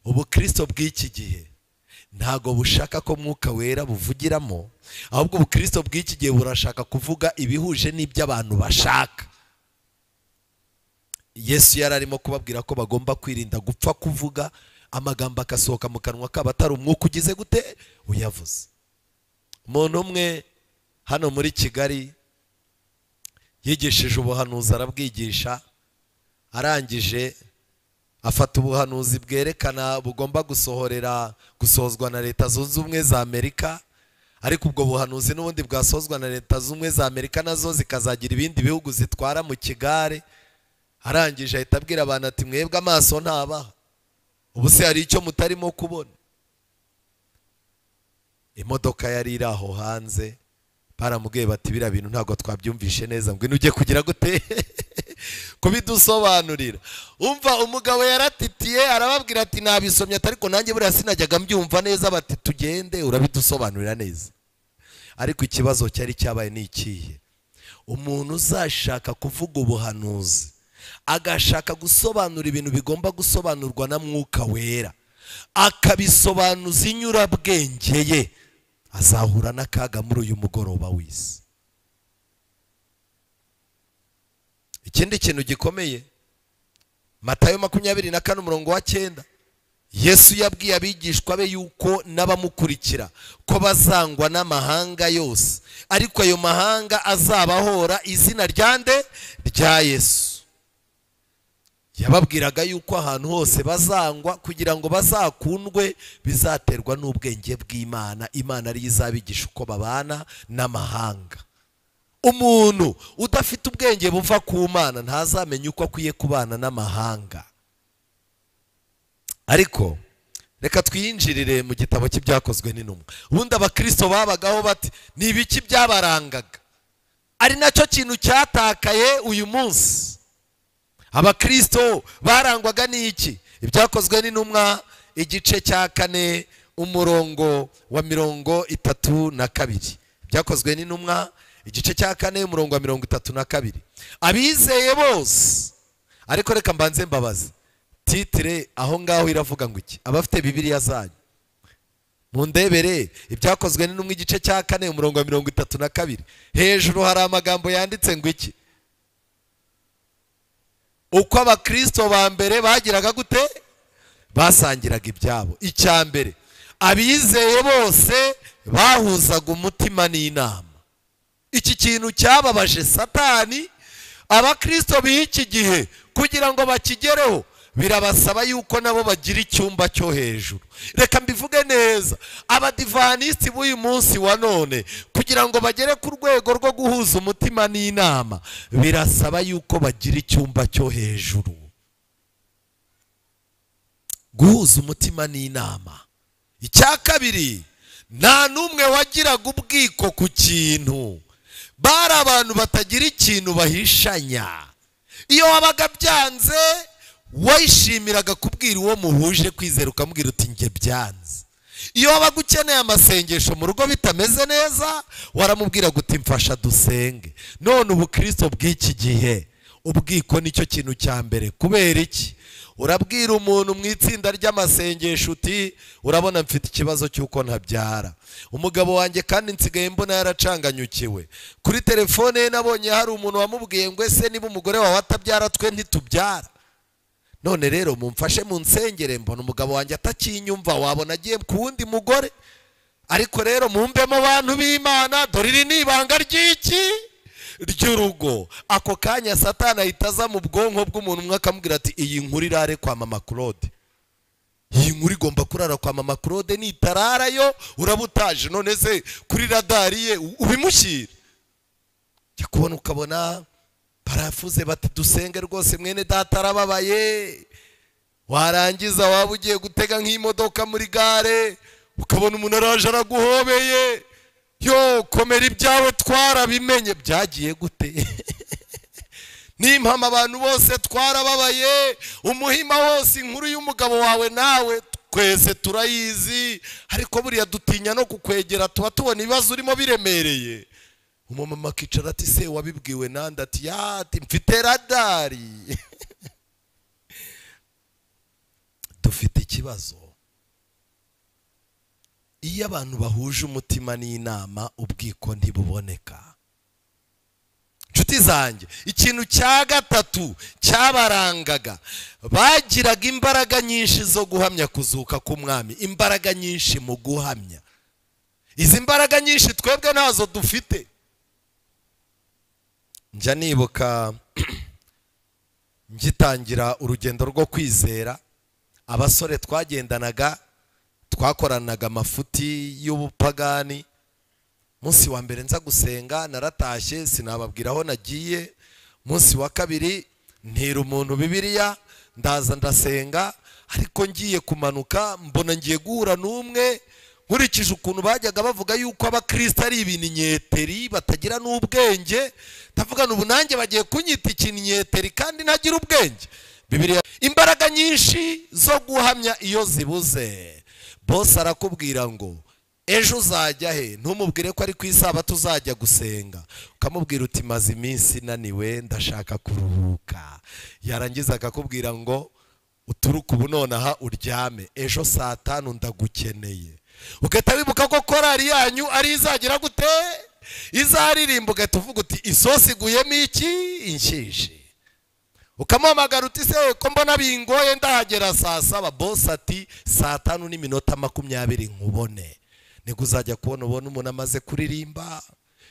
ubukristo bw'iki gihe ntago bushaka ko mwuka wera buvugiramo, ahubwo ubukristo bw'iki gihe burashaka kuvuga ibihuje n'ibyo abantu bashaka. Yesu yari arimo kubabwira ko bagomba kwirinda gupfa kuvuga amagambo akasohoka mu kanwa kabo atari umwuka ugize gute? Uyavuze. Umuntu umwe hano muri Kigali yigishije ubuhanuzi, arabwigisha, arangije afata ubuhanuzi bwerekana bugomba gusohozwa na Leta Zunze Ubumwe za Amerika, ariko ubwo buhanuzi n'ubundi bwasozwa na Leta Zunze Ubumwe za Amerika nazo zikazagira ibindi bihugu zitwara mu kigare. Arangije ahita abwira abantu ati mwebwe amaso ntabaha, ubu se hari icyo mutarimo kubona? Imodoka yari iri aho hanze, baramubwiye bati biriya bintu ntabwo twabyumvishe neza, ngwino ujye kugira gute? Kubidusobanurira. Umva, umugabo yaratitiye arababwira ati nabisomye ariko nanjye buriya sinajyaga mbyumva neza, bati tugende urabidusobanurira neza. Ariko ikibazo cyari cyabaye ni ikihe? Umuntu uzashaka kuvuga ubuhanuzi agashaka gusobanura ibintu bigomba gusobanurwa na Mwuka Wera, akabisobanuza inyurabwenge ye, azahura n'akaga muri uyu mugoroba w'isi. Ikindi kintu gikomeye, Matayo 24 umurongo wa 9, Yesu yabwiye abigishwa be yuko n'abamukurikira ko bazangwa n'amahanga yose, ariko ayo mahanga azabahora izina ryande? Rya Yesu. Yababwiraga yuko ahantu hose bazangwa kugira ngo bazakundwe bizaterwa n'ubwenge bw'Imana. Imana ari izabigisha uko babana n'amahanga. Umuntu udafite ubwenge buva ku Mana ntazamenya uko akwiye kubana n'amahanga. Ariko reka twinjirire mu gitabo cy'ibyakozwe n'intumwa. Ubundi abakristo babagaho bati ni ibiki byabarangaga? Ari nacyo kintu cyatakaye uyu munsi. Abakristo barangwaga n'iki? Ibyakozwe n'intumwa igice cya 4 umurongo wa 32. Ibyakozwe n'intumwa igice cya 4 umurongo wa 32. Abizeye bose. Ariko reka mbanze mbabaze, titire aho ngaho iravuga ngo iki? Abafite Bibiliya zanyu mundebere ibyakozwe n'intumwa igice cya 4 umurongo wa 32. Hejuru hari amagambo yanditse ngo iki? Uko abakristo ba mbere bagiraga gute? Basangiraga ibyabo. Icya mbere, abizeye bose bahuzaga umutima n'inama. Iki kintu cyababaje Satani. Abakristo b'iki gihe kugira ngo bakigereho birabasaba yuko nabo bagira icyumba cyo hejuru. Reka mbivuge neza, abadivanisiti b'uyu munsi wa none kugira ngo bagere ku rwego rwo guhuza umutima n'inama birasaba yuko bagira icyumba cyo hejuru. Guhuza umutima n'inama. Icya kabiri, nta n'umwe wagiraga ubwiko ku kintu. Bari abantu batagira ikintu bahishanya. Iyo wabaga byanze wayishimiraga kubwira uwo muhuje kwizera, ukamubwira uti nge byanze. Iyo wabaga ukeneye amasengesho mu rugo bitameze neza, waramubwira guti mfasha dusenge. None ubukristo bw'iki gihe ubwiko nicyo kintu cya mbere. Kubera iki? Urabwira umuntu mu itsinda ry'amasengesho uti urabona mfite ikibazo cy'uko ntabyara, umugabo wanjye kandi nsigaye mbona yaracanganyukiwe. Kuri telefone ye nabonye hari umuntu wamubwiye ngo ese niba umugore wawe atabyara twe ntitubyara. None rero mumfashe munsengere, mbona umugabo wanjye atakinyumva, wabona agiye ku wundi mugore. Ariko rero mumbemo bantu b'Imana, dore iri ni ibanga ry'iki? Ry'urugo. Ako kanya Satani ahita aza mu bwonko bw'umuntu umwe akamubwira ati iyi nkuru irare kwa mama Claude, iyi nkuru igomba kurara kwa mama Claude, nitararayo urabutaje. None se kuri radari ye ubimushyira? Jya kubona ukabona barafuze bati dusenge rwose mwene data arababaye. Warangiza waba ugiye gutega nk'imodoka muri gare ukabona umuntu araje araguhobeye, yo komera ibyawe twarabimenye. Byagiye gute? Nimpama abantu bose twarababaye, umuhima wose inkuru y'umugabo wawe nawe twese turayizi, ariko buriya dutinya no kukwegera, tuba tubona ibibazo urimo biremereye. Umumama akicara ati se wabibwiwe nande? Ati yati mfite radari. Dufite ikibazo. Iyo abantu bahuje umutima n'inama ubwiko ntibuboneka. Nshuti zanjye, ikintu cya gatatu cyabarangaga, bagiraga imbaraga nyinshi zo guhamya kuzuka k'umwami. Imbaraga nyinshi mu guhamya. Izi mbaraga nyinshi twebwe ntazo dufite. Njya nibuka ngitangira urugendo rwo kwizera, abasore twagendanaga twakoranaga amafuti y'ubupagani. Munsi wa mbere nza gusenga naratashye sinababwira aho nagiye. Munsi wa kabiri ntira umuntu Bibiliya ndaza ndasenga, ariko ngiye kumanuka mbona ngiye guhura n'umwe. Nkurikije ukuntu bajyaga bavuga yuko abakristo ari ibininyeteri batagira n'ubwenge, ndavuga ubu nanjye bagiye kunyita ikinyeteri kandi ntagira ubwenge. Bibiliya imbaraga nyinshi zo guhamya iyo zibuze, boss arakubwira ngo ejo uzajya he? Ntumubwire ko ari ku isabato uzajya gusenga, ukamubwira uti maze iminsi naniwe ndashaka kuruhuka. Yarangiza akakubwira ngo uturuka ubu nonaha uryame, ejo saa 5 ndagukeneye. Ugahita wibuka ko korari yanyu ari izagira gute, izaririmba, ugahita uvuga uti isosi iguyemo iki, inshishi. Ukamuhamagara uti se ko mbona bingoye ndahagera saa 7, boss ati saa 5:20 nkubone. Niko uzajya kubona ubona umuntu amaze kuririmba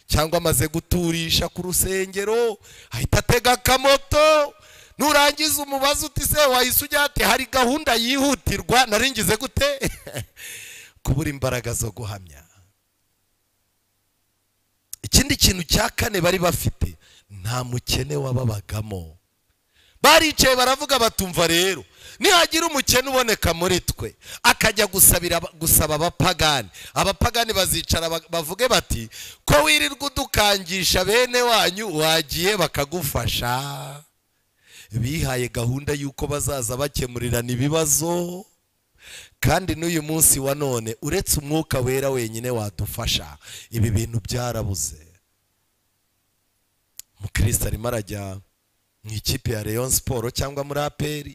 cyangwa amaze guturisha ku rusengero, ahita atega akamoto. Nurangiza umubaza uti se wahise ujya ati hari gahunda yihutirwa naringize gute. Kubura imbaraga zo guhamya. Ikindi kintu cya kane bari bafite, nta mukene wababagamo. Baricaye baravuga batumva rero, nihagira umukene uboneka muri twe akajya gusaba abapagani, abapagani bazicara bavuge bati ko wirirwa udukangisha bene wanyu wagiye bakagufasha. Bihaye gahunda yuko bazaza bakemurirana ibibazo. Kandi n'uyu munsi wa none uretse umwuka wera wenyine wadufasha, ibi bintu byarabuze. Umukristo arimo arajya mu ikipe ya Rayon Sport cyangwa muri APR,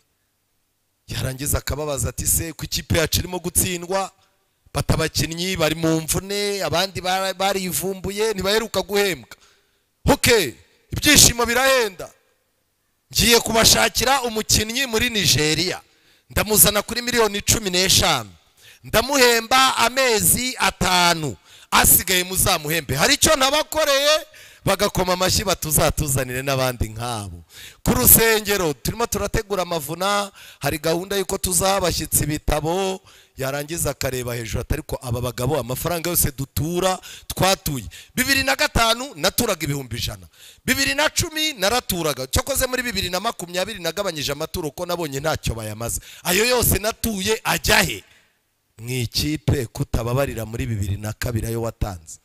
yarangiza akababaza ati se ku ikipe yacu irimo gutsindwa, batabakinnyi bari mu mvune, abandi barivumbuye ntibaheruka guhembwa. Okay, ibyishimo birahenda, ngiye kubashakira umukinnyi muri Nigeria, ndamuzana kuri miliyoni 15, ndamuhemba amezi 5, asigaye muzamuhembe. Hari icyo nabakoreye? Bagakoma amashyi batuzatuzanire n'abandi nk'abo. Ku rusengero turimo turategura amavuna, hari gahunda yuko tuzabashyitsi ibitabo. Yarangiza akareba hejuru atari ko aba bagabo amafaranga yose dutura twatuye. 2005 naturaga 100,000, 2010 naraturaga, cyokoze muri 2020 nagabanyije amaturo ko nabonye ntacyo bayamaze. Ayo yose natuye ajya he? Mu ikipe kutababarira muri 2002 ayo watanze.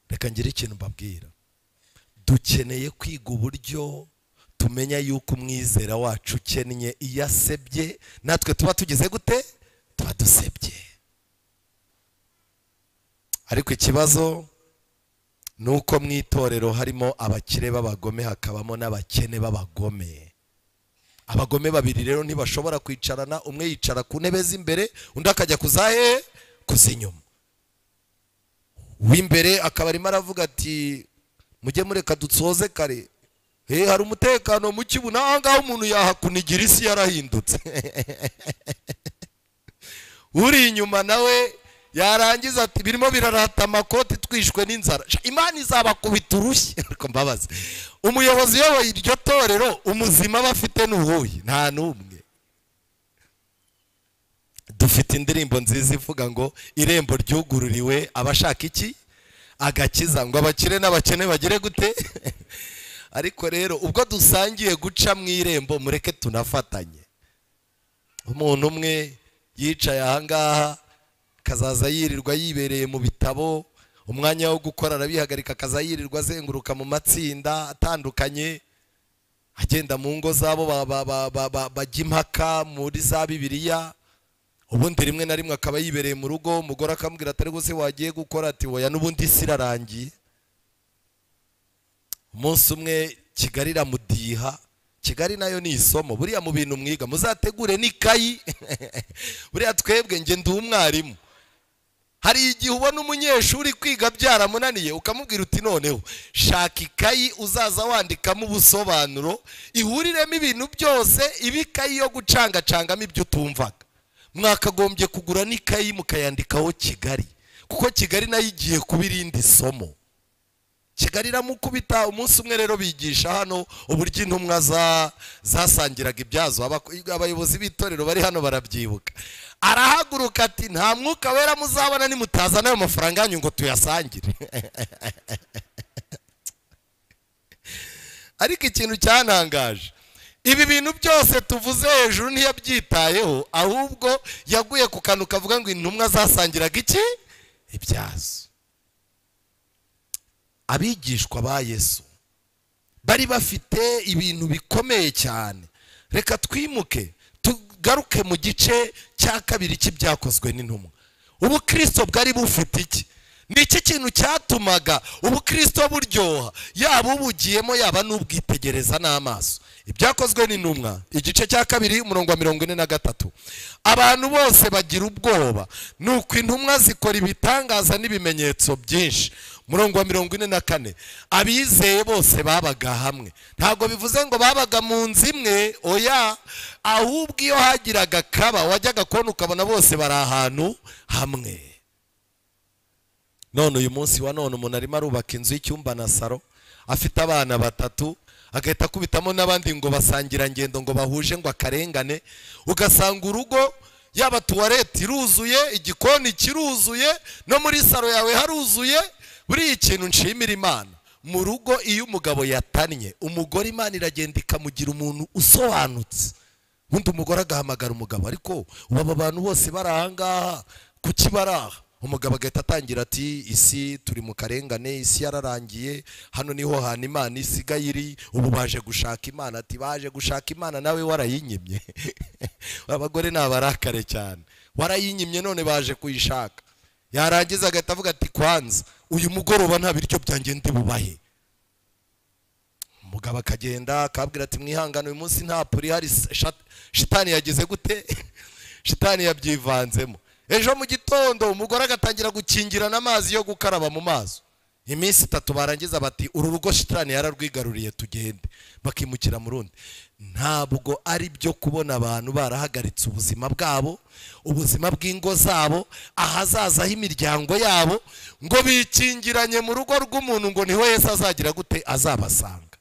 Reka ngire ikintu mbabwira, dukeneye kwiga uburyo tumenya yuko umwizera wacu ukennye iyo asebye natwe tuba tugize gute, tuba dusebye. Ariko ikibazo ni uko mu itorero harimo abakire b'abagome, hakabamo n'abakene b'abagome. Abagome babiri rero ntibashobora kwicarana, umwe yicara ku ntebe z'imbere undi akajya kuzahe kuzinyuma. W'imbere akaba arimo aravuga ati mujye mureka dutsoze kare, hari umutekano muke ubu naho ngaho umuntu yahakunigira isi yarahindutse. Uri inyuma nawe yarangiza ati birimo birarata amakoti twishwe n'inzara, Imana izabakubita urushyi. Ariko mbabaze, umuyobozi uyoboye iryo torero umuzima bafite n'uwuhe? Nta n'umwe. Dufite indirimbo nziza ivuga ngo irembo ryugururiwe abashaka iki, agakiza, ngo abakire n'abakene bagire gute. Ariko rero ubwo dusangiye guca mu irembo mureke tunafatanye. Umuntu umwe yicaye ahangaha kazaza yirirwa yibereye mu bitabo, umwanya wo gukora arabihagarika, akaza yirirwa azenguruka mu matsinda atandukanye, agenda mu ngo zabo bajya impaka muri za Bibiliya. Ubundi rimwe na rimwe akaba yibereye mu rugo, umugore akamubwira atari gose wagiye gukora, ati oya n'ubundi isi irarangiye. Umunsi umwe Kigali iramudiha. Kigali nayo ni isomo buriya mu bintu mwiga muzategure n'ikayi. Buriya twebwe nge ndi umwarimu, hari igihe ubona umunyeshuri kwiga byaramunaniye ukamubwira uti noneho shaka ikayi uzaza wandikamo ubusobanuro, ihuriremo ibintu byose, ibikayi yo gucangacangamo ibyo utumvaga. Mwakagombye kugura n'ikayi mukayandikaho Kigali, kuko Kigali nayo igiye kuba irindi somo. Kigali iramukubita. Umunsi umwe rero bigisha hano uburyo intumwa zasangiraga ibyazo, abayobozi b'itorero bari hano barabyibuka. Arahaguruka ati nta mwuka wera muzabona nimutazana ayo mafaranga yanyu ngo tuyasangire. Ariko ikintu cyantangaje, ibi bintu byose tuvuze hejuru ntiyabyitayeho, ahubwo yaguye ku kantu kavuga ngo intumwa zasangiraga iki, ibyazo. Abigishwa ba Yesu bari bafite ibintu bikomeye cyane. Reka twimuke tugaruke mu gice cya kabiri cy'ibyakozwe n'intumwa. Ubukristo bwari bufite iki? Ni iki kintu cyatumaga ubukristo buryoha, yaba ubugiyemo yaba n'ubwitegereza n'amaso? Ibyakozwe n'intumwa igice cya 2 umurongo wa 43. Abantu bose bagira ubwoba, nuko intumwa zikora ibitangaza n'ibimenyetso byinshi. Murongo wa 44, abizeye bose babaga hamwe. Ntabwo bivuze ngo babaga mu nzu imwe, oya, ahubwo iyo hagiraga kaba wajyaga kubona ukabona bose bari ahantu hamwe. None uyu munsi wa none umuntu arimo arubaka inzu y'icyumba na saro, afite abana 3, agahita akubitamo n'abandi ngo basangira ngendo ngo bahuje ngo akarengane, ugasanga urugo yaba tuwarete iruzuye, igikoni kiruzuye, no muri saro yawe haruzuye. Buri ikintu nshimira Imana, mu rugo iyo umugabo yatannye umugore Imana iragenda ikamugira umuntu usobanutse. Undi umugore agahamagara umugabo, ariko ubu aba bantu bose bari aha ngaha kuki bari aha? Umugabo agahita atangira ati isi turi mu karengane, isi yararangiye, hano niho hantu Imana isigaye iri, ubu baje gushaka Imana. Ati baje gushaka Imana nawe warayinyimye. Abagore ni abarakare cyane, warayinyimye none baje kuyishaka. Yarangiza agahita avuga ati kwanza uyu mugoroba nta biryo byanjye ndi bubahe. Umugabo akagenda akabwira ati mwihangane uyu munsi nta puri hari, shitani yagize gute? Shitani yabyivanzemo. Ejo mu gitondo umugore agatangira gukingirana amazi yo gukaraba mu maso. Iminsi 3 barangiza bati uru rugo shitani yararwigaruriye tugende, bakimukira mu rundi. Ntabwo ari byo kubona abantu barahagaritse ubuzima bwabo, ubuzima bw'ingo zabo, ahazaza h'imiryango yabo, ngo bikingiranye mu rugo rw'umuntu ngo niho Yesu azagira gute? Azabasanga.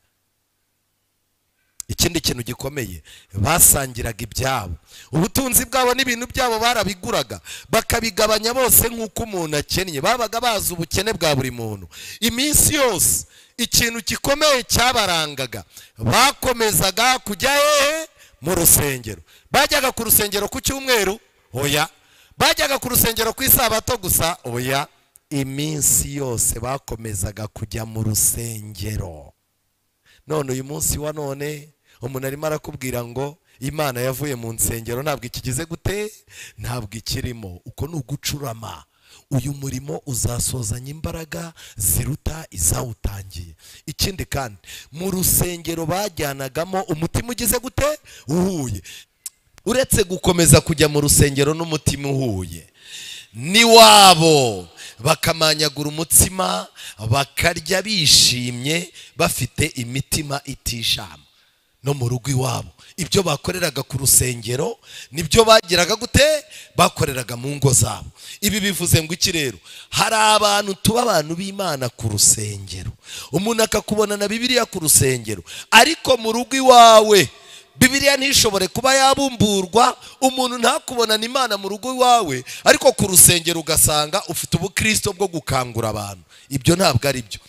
Ikindi kintu gikomeye, basangiraga ibyabo, ubutunzi bwabo n'ibintu byabo barabiguraga bakabigabanya bose nk'uko umuntu akennye. Babaga bazi ubukene bwa buri muntu. Iminsi yose ikintu gikomeye cyabarangaga, bakomezaga kujya hehe? Mu rusengero. Bajyaga ku rusengero ku cyumweru? Oya. Bajyaga ku rusengero ku isabato gusa? Oya. Iminsi yose bakomezaga kujya mu rusengero. None uyu munsi wa none umuntu arimo arakubwira ngo Imana yavuye mu nsengero, ntabwo ikigize gute? Ntabwo ikirimo. Uko ni ugucurama. Uyu murimo uzasozanya imbaraga ziruta izawutangiye. Ikindi kandi mu rusengero bajyanagamo umutima ugize gute? Uhuye. Uretse gukomeza kujya mu rusengero n'umutima uhuye, niwabo bakamanyagura umutsima bakarya bishimye bafite imitima itishama. No mu rugo iwabo ibyo bakoreraga ku rusengero nibyo bagiraga gute? Bakoreraga mu ngo zabo. Ibi bivuze ngo iki rero? Hari abantu tuba abantu b'Imana ku rusengero, umuntu akakubona na Bibiliya ku rusengero, ariko mu rugo iwawe Bibiliya ntishobore kuba yabumburwa, umuntu ntakubonana Imana mu rugo iwawe, ariko ku rusengero ugasanga ufite ubukristo bwo gukangura abantu. Ibyo ntabwo ari byo.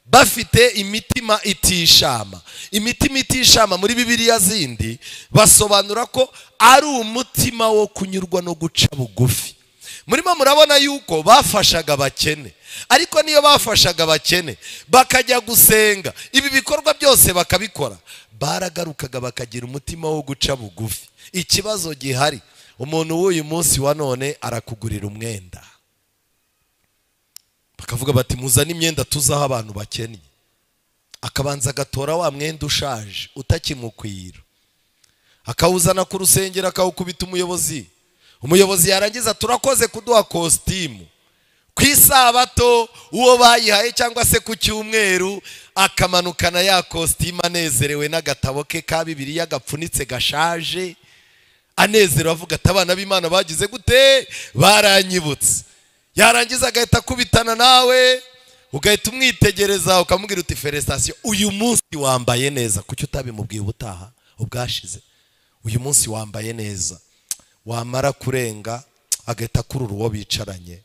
Bafite imitima itishama. Imitima itishama muri Bibiliya zindi basobanura ko ari umutima wo kunyurwa no guca bugufi. Murimo murabona yuko bafashaga abakene, ariko niyo bafashaga abakene bakajya gusenga, ibi bikorwa byose bakabikora, baragarukaga bakagira umutima wo guca bugufi. Ikibazo gihari, umuntu w'uyu munsi wa none arakugurira umwenda, bakavuga bati muzane imyenda tuzaho abantu bakennye, akabanza agatora wa mwenda ushaje utakimukwira, akawuzana ku rusengero akawukubita umuyobozi. Umuyobozi yarangiza turakoze kuduha kositimu ku isabato uwo bayihaye cyangwa se ku cyumweru, akamanukana ya kositimu anezerewe n'agatabo ke ka Bibiliya gapfunitse gashaje, anezerewe avuga ati abana b'Imana bagize gute? Baranyibutse. Yarangiza agahita akubitana nawe, ugahita umwitegereza ukamubwira uti felicitation, uyu munsi wambaye neza. Kuki utabimubwiye ubutaha ubwashize? Uyu munsi wambaye neza. Wamara kurenga agahita akurura uwo bicaranye,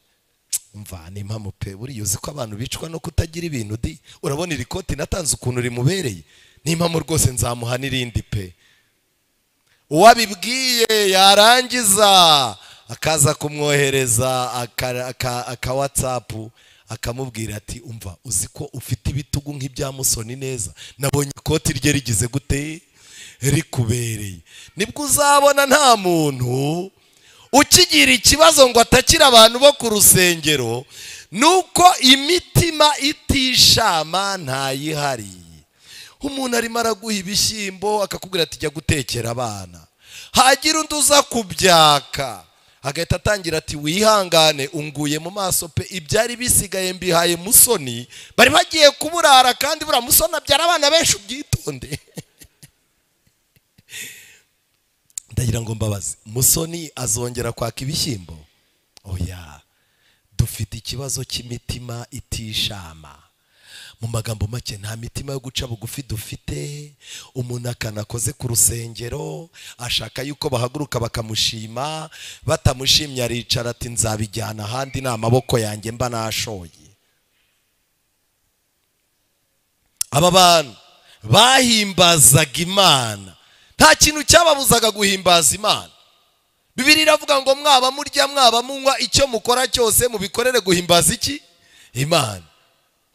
umva ni impamo pe, buriya uzi ko abantu bicwa no kutagira ibintu di, urabona iri koti natanze ukuntu rimubereye, ni impamo rwose nzamuha n'irindi pe. Uwabibwiye yarangiza akaza kumwohereza aka WhatsApp akamubwira ati umva uzi ko ufite ibitugu nk'ibya Musoni neza, nabonye ikoti rye rigize gute? Rikubereye. Nibwo uzabona nta muntu ukigira ikibazo ngo atakira abantu bo ku rusengero, Nuko imitima itishama ntayihari. Umuntu arimo araguha ibishyimbo akakubwira ati jya gutekera abana, hagira undi uza kubyaka agahita atangira ati wihangane unguye mu maso pe, ibyari bisigaye mbihaye Musoni, bari bagiye kuburara kandi bura Musoni abyara abana benshi, ubyitonde. Ndagira ngo mbabaze, Musoni azongera kwaka ibishyimbo? Oya. Dufite ikibazo cy'imitima itishama. Mu magambo make, nta mitima yo guca bugufi dufite. Umuntu akanakoze ku rusengero ashaka yuko bahaguruka bakamushima, batamushimye aricara ati nzabijyana ahandi, ni amaboko yanjye mba nashoye. Aba bantu bahimbazaga Imana, nta kintu cyababuzaga guhimbaza Imana. Bibiliya iravuga ngo mwaba murya mwaba munywa, icyo mukora cyose mubikorere guhimbaza iki? Imana.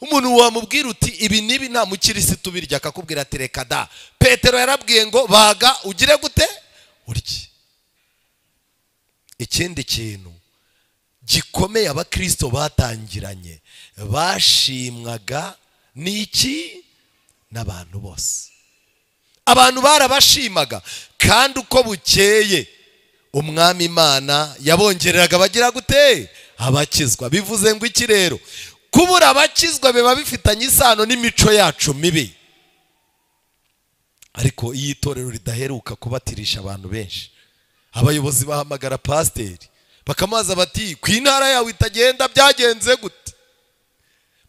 Umuntu wamubwira uti ibi nibi nta mukirisitu birya, akakubwira ati reka da. Petero yarabwiye ngo baga ugire gute? Urye. Ikindi kintu gikomeye abakristo batangiranye bashimwaga n'iki? N'abantu bose. Abantu barabashimaga, kandi uko bukeye Umwami Imana yabongereraga bagira gute? Abakizwa. Bivuze ngo iki rero? Kubura abakizwa biba bifitanye isano n'imico yacu mibi. Ariko iyi itorero ridaheruka kubatirisha abantu benshi, abayobozi bahamagara pasiteri bakamubaza bati ku intara yawe itagenda byagenze gute?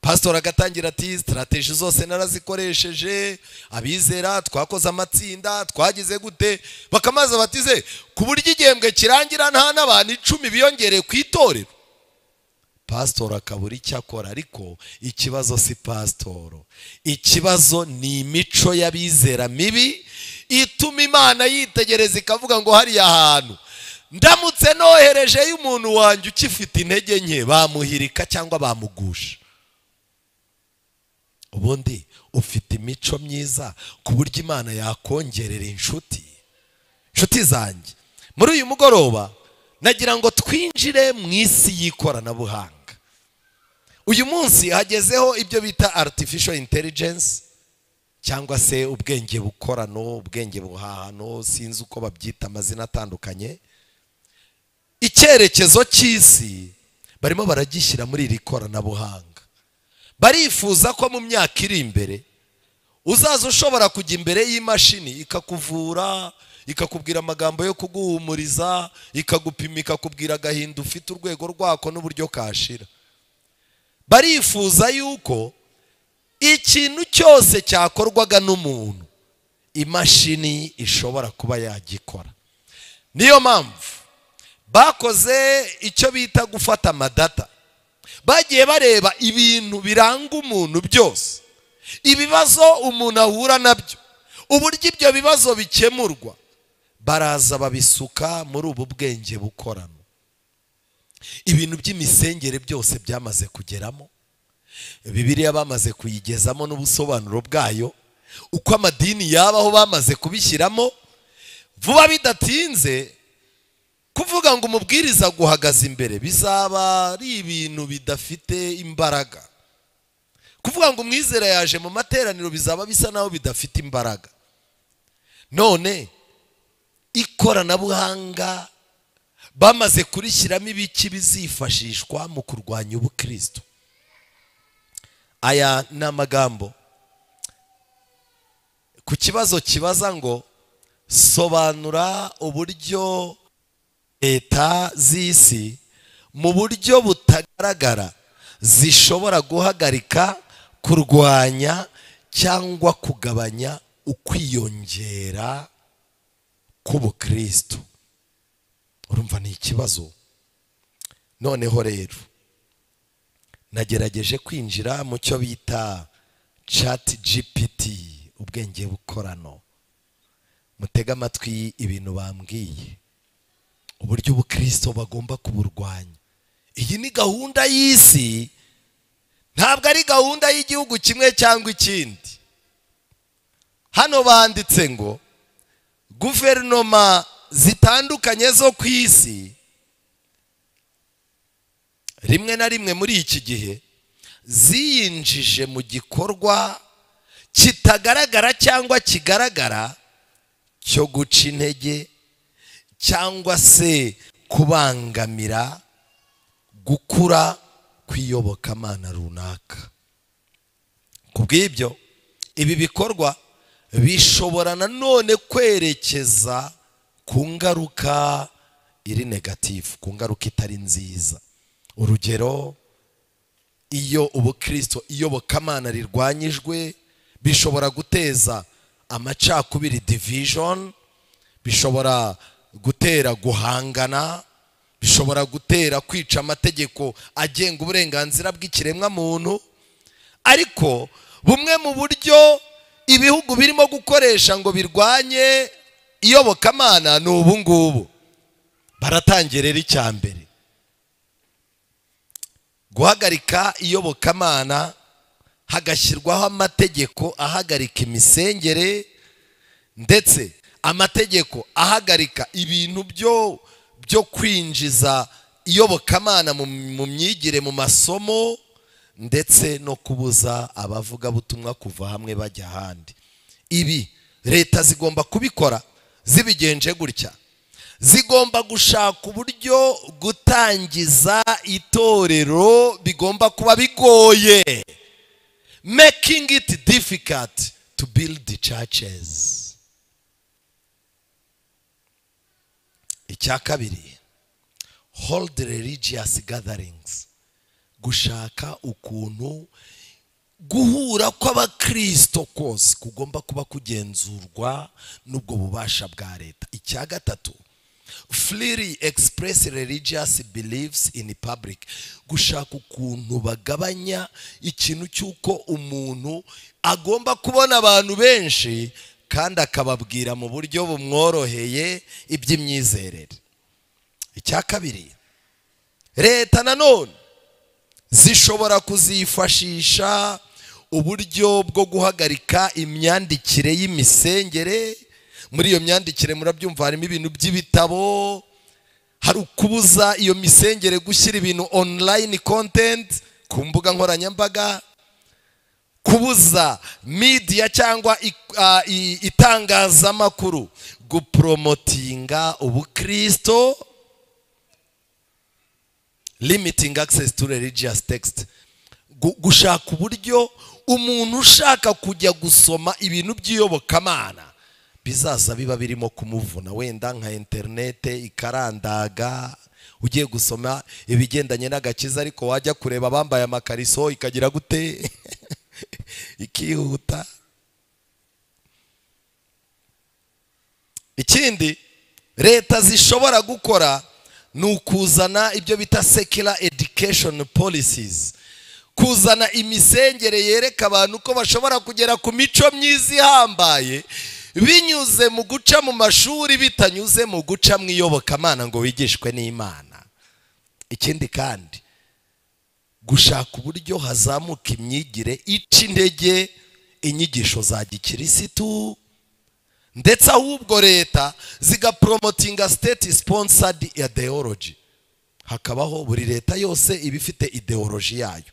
Pastor agatangira ati strategy zose narazikoresheje, abizera twakoze amatsinda, twagize gute. Bakamaza batize ku buryo igihembwe kirangira nta n'abantu 10 biyongereye ku itorero. Pastor akabura icyo akora. Ariko ikibazo si pastor, ikibazo ni imico y'abizera mibi ituma Imana yitegereza ikavuga ngo hariya hantu ndamutse nohereje y'umuntu wanjye ukifite intege nke bamuhirika cyangwa bamugusha. Ubundi ufite imico myiza ku buryo Imana yakongerera inshuti. Inshuti zanjye, muri uyu mugoroba nagira ngo twinjire mu isi y'ikoranabuhanga. Uyu munsi hagezeho ibyo bita artificial intelligence cyangwa se ubwenge bukorano, ubwenge buhahano, sinzi uko babyita amazina atandukanye. Icyerekezo cy'isi barimo baragishyira muri iri koranabuhanga. Barifuza ko mu myaka iri imbere uzaza ushobora kujya imbere y'imashini ikakuvura, ikakubwira amagambo yo kuguhumuriza, ikagupima, ikakubwira agahinda ufite urwego rwako n'uburyo kashira. Barifuza yuko ikintu cyose cyakorwaga n'umuntu imashini ishobora kuba yagikora. Niyo mpamvu bakoze icyo bita gufata amadata. Bagiye bareba ibintu biranga umuntu byose, ibibazo umuntu ahura nabyo, uburyo ibyo bibazo bikemurwa, baraza babisuka muri ubu bwenge bukorano. Ibintu by'imisengere byose byamaze kugeramo, Bibiliya bamaze kuyigezamo n'ubusobanuro bwayo, uko amadini yabaho bamaze kubishyiramo. Vuba bidatinze kuvuga ngo umubwiriza guhagaze imbere bizaba ari ibintu bidafite imbaraga. Kuvuga ngo umwizera yaje mu materaniro bizaba bisa naho bidafite imbaraga. None ikoranabuhanga bamaze kurishyiramo ibiki bizifashishwa mu kurwanya ubukristo. Aya ni amagambo ku kibazo kibaza ngo sobanura uburyo leta z'isi mu buryo butagaragara zishobora guhagarika, kurwanya cyangwa kugabanya ukwiyongera k'ubukristo. Urumva ni ikibazo. Noneho rero nagerageje kwinjira mu cyo bita Chat GPT, ubwenge bukorano. Mutega amatwi ibintu bambwiye, uburyo ubukristo bagomba kuburwanya. Iyi ni gahunda y'isi, ntabwo ari gahunda y'igihugu kimwe cyangwa ikindi. Hano banditse ngo guverinoma zitandukanye zo ku isi Rimwe na rimwe muri iki gihe ziyinjije mu gikorwa kitagaragara cyangwa kigaragara cyo guca intege cyangwa se kubangamira gukura kw'iyobokamana runaka. Ku bw'ibyo, ibi bikorwa bishobora nanone kwerekeza ku ngaruka iri negative, ku ngaruka itari nziza. Urugero, iyo ubukristo iyobokamana rirwanyijwe, bishobora guteza amacakubiri, division, bishobora gutera guhangana, bishobora gutera kwica amategeko agenga uburenganzira bw'ikiremwa muntu. Ariko bumwe mu buryo ibihugu birimo gukoresha ngo birwanye iyobokamana ni ubu ngubu. Baratangira rero icya mbere, guhagarika iyobokamana, hagashyirwaho amategeko ahagarika imisengere, ndetse amategeko ahagarika ibintu byo kwinjiza iyobokamana mu myigire, mu masomo, ndetse no kubuza abavugabutumwa kuva hamwe bajya ahandi. Ibi leta zigomba kubikora zibigenje gutya: zigomba gushaka uburyo gutangiza itorero bigomba kuba bigoye, making it difficult to build the churches. Icya kabiri, hold religious gatherings, gushaka ukuntu guhura kw'abakristo kose kugomba kuba kugenzurwa n'ubwo bubasha bwa leta. Icya gatatu, freely express religious beliefs in public, gushaka ukuntu bagabanya ikintu cy'uko umuntu agomba kubona abantu benshi kandi akababwira mu buryo bumworoheye iby'imyizerere. Icya kabiri, leta nanone zishobora kuzifashisha uburyo bwo guhagarika imyandikire y'imisengere. Muri iyo myandikire murabyumva harimo ibintu by'ibitabo, hari ukubuza iyo misengere gushyira ibintu online content ku mbuga nkoranyambaga, kubuza media cyangwa itangazamakuru gupromotinga ubukristo, limiting access to religious text, gushaka uburyo umuntu ushaka kujya gusoma ibintu by'iyobokamana bizaza biba birimo kumuvuna, wenda nka interinete ikarandaga, ugiye gusoma ibigendanye n'agakiza ariko wajya kureba abambaye amakariso ikagira gute ikihuta. Ikindi leta zishobora gukora ni ukuzana ibyo bita secular education policies, kuzana imisengere yereka abantu ko bashobora kugera ku mico myiza ihambaye binyuze mu guca mu mashuri, bitanyuze mu guca mu iyobokamana ngo wigishwe n'Imana. Ikindi kandi, gushaka uburyo hazamuka imyigire ica intege inyigisho za gikirisitu, ndetse ahubwo leta zigapromotinga state sponsored ideology. Hakabaho buri leta yose iba ifite ideology yayo.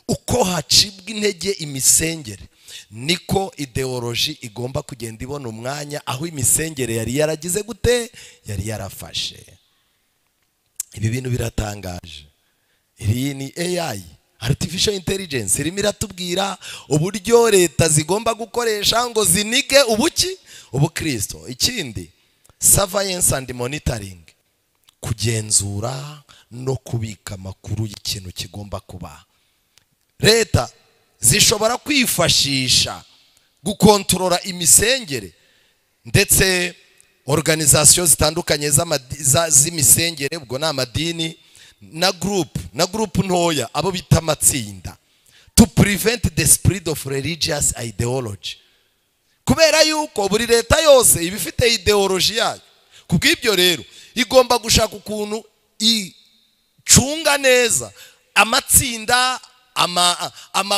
Uko hacibwa intege imisengere niko ideology igomba kugenda ibona umwanya aho imisengere yari yaragize gute, yari yarafashe. Ibi bintu biratangaje. Iri ni AI, artificial intelligence, irimo iratubwira uburyo leta zigomba gukoresha ngo zinige ubuki ubukristo. Ikindi, surveillance and monitoring, kugenzura no kubika amakuru y'ikintu kigomba kuba. Leta zishobora kwifashisha gukontorora imisengere ndetse organisation zitandukanye z'imisengere, ubwo ni amadini na group ntoya, abo bita amatsinda, to prevent the spread of religious ideology. Kubera yuko buri leta yose iba ifite ideology yayo, kubw'ibyo rero igomba gushaka ukuntu icunga neza amatsinda,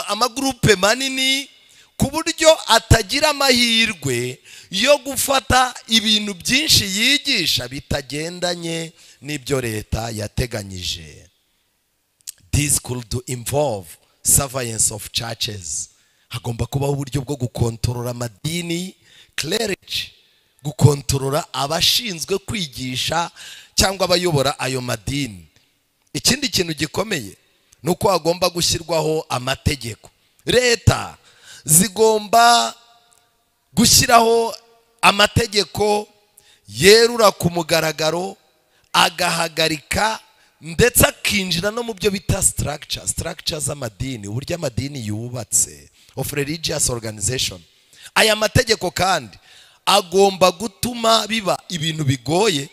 amagrupe manini, ku buryo atagira amahirwe yo gufata ibintu byinshi yigisha bitagendanye n'ibyo leta yateganyije. This could involve surveillance of churches. Hagomba kubaho uburyo bwo gukontorora amadini, clergy, gukontorora abashinzwe kwigisha cyangwa abayobora ayo madini. Ikindi kintu gikomeye nuko hagomba gushyirwaho amategeko. Leta zigomba gushyiraho amategeko yerura ku mugaragaro, agahagarika ndetse akinjira no mu byo bita structure z'amadini, uburyo amadini yubatse, of religious organization. Aya mategeko kandi agomba gutuma biba ibintu bigoye,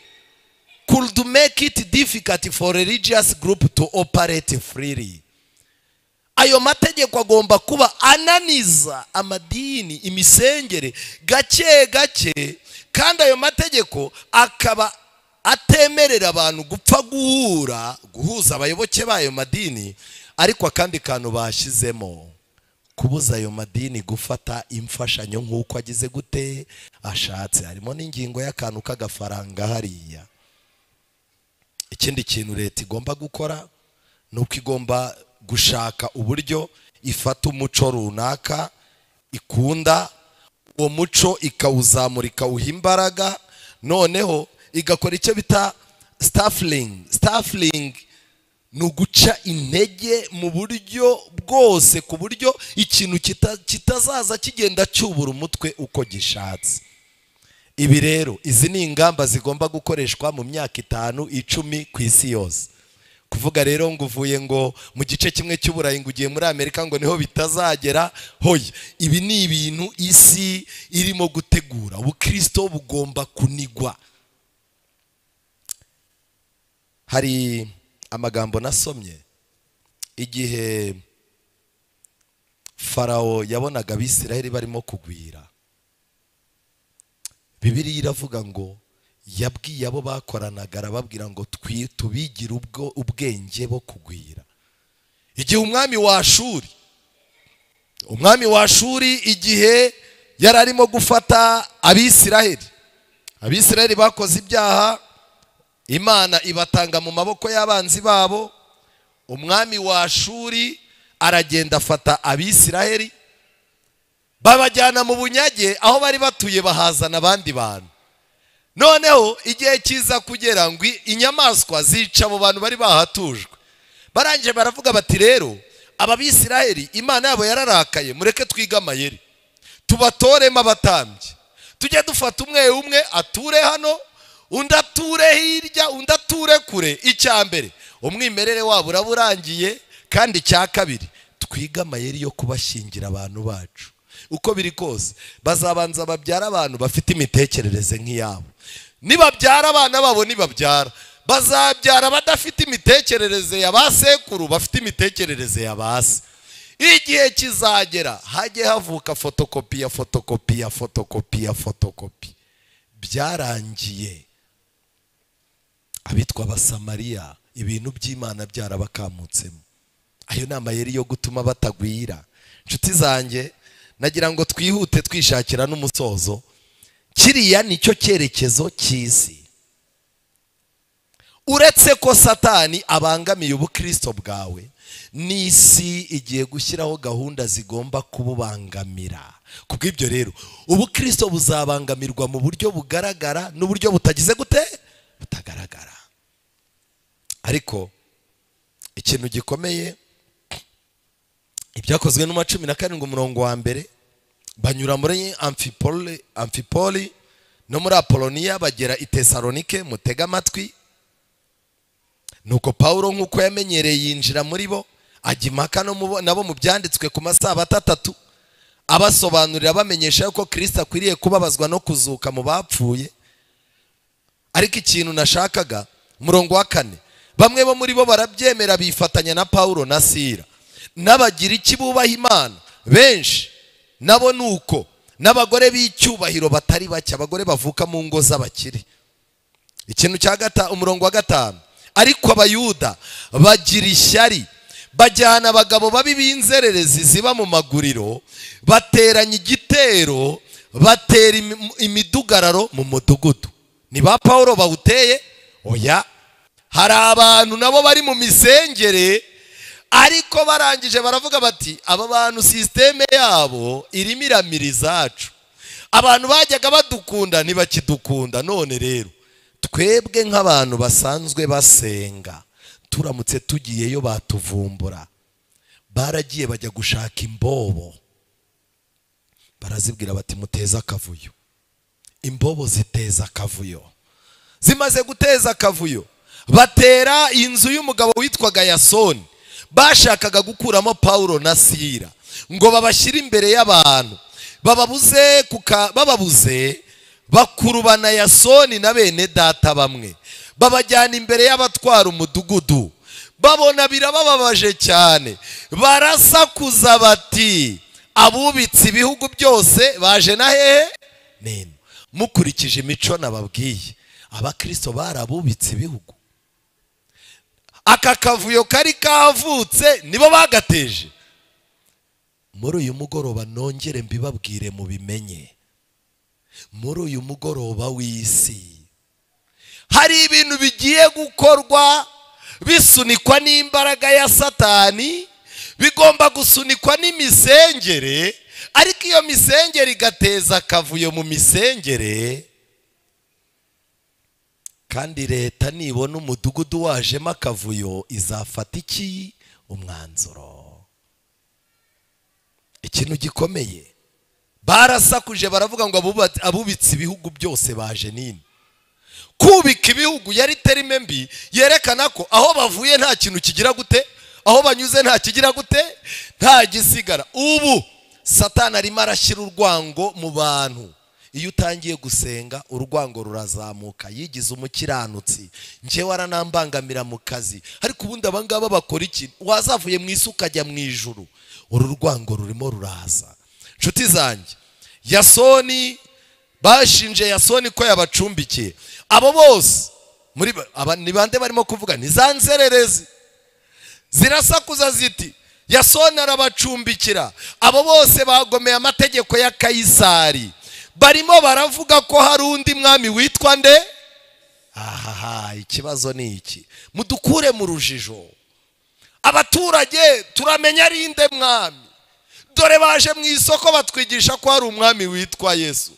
could make it difficult for religious group to operate freely. Ayo mategeko agomba kuba ananiza amadini, imisengere gake gake, kandi ayo mategeko akaba atemerera abantu gupfa guhura, guhuza abayoboke bayo madini. Ariko akandi kantu bashyizemo, kubuza ayo madini gufata imfashanyo nk'uko agize gute ashatse. Harimo n'ingingo y'akantu k'agafaranga hariya. Ikindi kintu leta igomba gukora nuko igomba gushaka uburyo ifata umuco runaka ikunda, uwo muco ikawuzamura ikawuha imbaraga, noneho igakora icyo bita stifling. Stifling ni uguca intege mu buryo bwose, ku buryo ikintu kitazaza kigenda cyubura umutwe uko gishatse. Ibi rero, izi ni ingamba zigomba gukoreshwa mu myaka 5, 10 ku isi yose. Kuvuga rero ngo uvuye ngo mu gice kimwe cy'Uburayi ngo ugiye muri Amerika ngo niho bitazagera, hoya. Ibi ni ibintu isi irimo gutegura. Ubukristo bugomba kunigwa. Hari amagambo nasomye igihe Farawo yabonaga Abisirayeli barimo kugwira. Bibiliya iravuga ngo yabwiye abo bakoranaga, arababwira ngo tubigire ubwo ubwenge bo kugwira. Igihe umwami wa Ashuri igihe yari arimo gufata Abisirayeli, Abisirayeli bakoze ibyaha, Imana ibatanga mu maboko y'abanzi babo. Umwami wa Ashuri aragenda afata Abisirayeli babajyana mu bunyage, aho bari batuye bahazana abandi bantu. Noneho igihe kiza kugera ngo inyamaswa zica abo bantu bari bahatujwe. Barangije baravuga bati rero aba Bisirayeli Imana yabo yararakaye, mureke twiga amayeri, tubatoremo abatambyi, tujye dufata umwe umwe ature hano, undi ature hirya, undi ature kure. Icya mbere umwimerere wabo uraburangiye, kandi icya kabiri twiga amayeri yo kubashyingira abantu bacu. Uko biri kose bazabanza babyara abantu bafite imitekerereze nk'iyabo. Nibabyara abana babo, nibabyara bazabyara badafite imitekerereze ya ba sekuru, bafite imitekerereze ya base. Igihe kizagera hajye havuka fotokopi ya fotokopi ya fotokopi ya fotokopi. Byarangiye abitwa Abasamariya ibintu by'Imana byarabakamutsemo. Ayo ni amayeri yo gutuma batagwira. Inshuti zanjye, nagira ngo twihute twishakira n'umusozo. Kiriya nicyo cyerekezo cy'isi. Uretse ko Satani abangamiye ubukristo bwawe, n'isi igiye gushyiraho gahunda zigomba kububangamira. Kubw'ibyo rero ubukristo buzabangamirwa mu buryo bugaragara n'uburyo butagize gute butagaragara. Ariko ikintu gikomeye, ibyakozwe n'uma 17 umurongo wa mbere, banyura muri Amfipoli no muri Apoloniya bagera i Tesalonike. Mutega amatwi. Nuko Paulo nk'uko yamenyereye yinjira muri bo, ajya impaka nabo mu byanditswe ku masabato 3, abasobanurira bamenyesha ko Kristo akwiriye kubabazwa no kuzuka mu bapfuye. Ariko ikintu nashakaga, umurongo wa 4, bamwe bo muri bo barabyemera bifatanya na Paulo na Sila, n'abagira iki bubaha Imana benshi nabo nuko, n'abagore b'icyubahiro batari bake, abagore bavuka mu ngo z'abakire. Ikintu cya 5, umurongo wa 5, ariko Abayuda bagira ishyari, bajyana abagabo babi b'inzererezi ziba mu maguriro, bateranya igitero, batera imidugararo mu mudugudu. Ni ba Paulo bawuteye? Oya. Hari abantu nabo bari mu misengere Ariko barangije baravuga bati aba bantu systeme yabo irimo iramira izacu, abantu bajyaga badukunda ntibakidukunda. None rero twebwe nk'abantu basanzwe basenga turamutse tugiyeyo batuvumbura. Baragiye bajya gushaka imbobo, barazibwira bati muteze akavuyo. Imbobo ziteza akavuyo. Zimaze guteza akavuyo batera inzu y'umugabo witwaga Yasoni. Bashakaga gukuramo Paulo na Sila ngo babashyire imbere y'abantu, bababuze bakurubana Yasoni na bene data bamwe, babajyana imbere y'abatwara umudugudu. Babona birabababaje cyane, barasakuza bati abubitse ibihugu byose baje na hehe nino. Mukurikije imico nababwiye, abakristo barabubitse ibihugu. Aka kavuyo kari kavutse nibo bagateje. Muri uyu mugoroba nongere mbibabwire mubimenye, muri uyu mugoroba w'isi hari ibintu bigiye gukorwa bisunikwa n'imbaraga ya Satani, bigomba gusunikwa n'imisengere, ariko iyo misengere igateza akavuyo mu misengere. Kandi leta nibona umudugudu wajemo akavuyo izafata iki? Umwanzuro. Ikintu gikomeye. Barasakuje baravuga ngo abubitse ibihugu byose baje nini. Kubika ibihugu yari terime mbi yerekana ko aho bavuye nta kintu kigira gute, aho banyuze nta kigira gute, nta gisigara. Ubu Satani arimo arashyira urwango mu bantu. Iyo utangiye gusenga urwango rurazamuka. Yigize umukiranutsi, njyewe aranambangamira mu kazi, ariko ubundi abangaba bakora iki? Wazavuye mu isi ukajya mu ijuru. Uru rwango rurimo ruraza. Nshuti zanjye, Yasoni bashinje Yasoni ko yabacumbikiye. Abo bose muri aba ni bande barimo kuvuga? Ni za nzererezi zirasakuza ziti Yasoni arabacumbikira. Abo bose bagomeye amategeko ya Kayisari. Barimo baravuga ko hari undi mwami witwa nde? Ahaha, ikibazo ni iki? Mudukure mu rujijo. Abaturage turamenya ari nde mwami? Dore baje mu isoko batwigisha ko hari umwami witwa Yesu,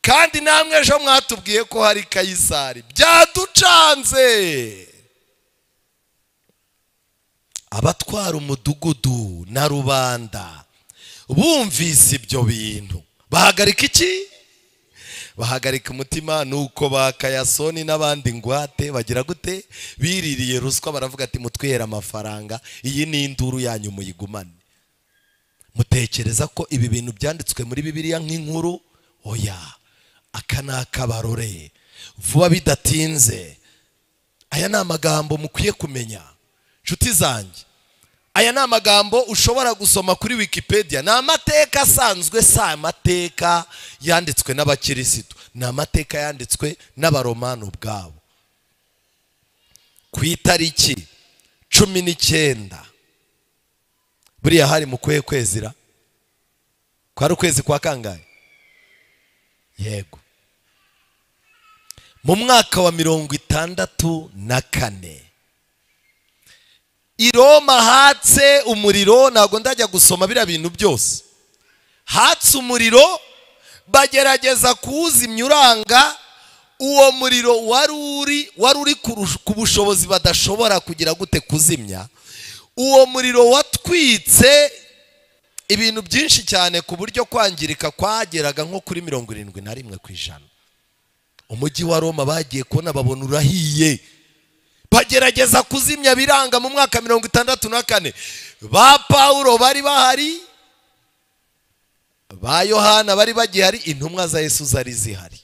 kandi namwe ejo mwatubwiye ko hari Kayisari. Byaducanze. Abatwara umudugudu na rubanda bumvise ibyo bintu bahagarika iki? Bahagarika umutima. Nuko baka Yasoni n'abandi ngwate bagira gute? Biririye ruswa, baravuga ati mutwihera amafaranga, iyi ni induru yanyu muyigumane. Mutekereza ko ibi bintu byanditswe muri Bibiliya nk'inkuru? Oya, aka ni akabarore. Vuba bidatinze, aya ni amagambo mukwiye kumenya. Nshuti zanjye, aya ni amagambo ushobora gusoma kuri Wikipedia. Ni amateka asanzwe, si amateka yanditswe n'abakirisitu, ni amateka yanditswe n'abaromani ubwabo. Ku itariki 19, buriya hari mu kuhe kwezira? Kwari ukwezi kwa kangahe? Yego, mu mwaka wa 64 i Roma hatse umuriro. Ntabwo ndajya gusoma biriya bintu byose. Hatse umuriro, bagerageza kuwuzimya uranga. Uwo muriro wari uri ku bushobozi badashobora kugira gute kuzimya. Uwo muriro watwitse ibintu byinshi cyane ku buryo kwangirika kwageraga nko kuri 71%. Umujyi wa Roma bagiye kubona babona urahiye, bagerageza kuzimya biranga. Mu mwaka 64 ba Paulo bari bahari, ba Yohana bari bagihari, intumwa za Yesu zari zihari.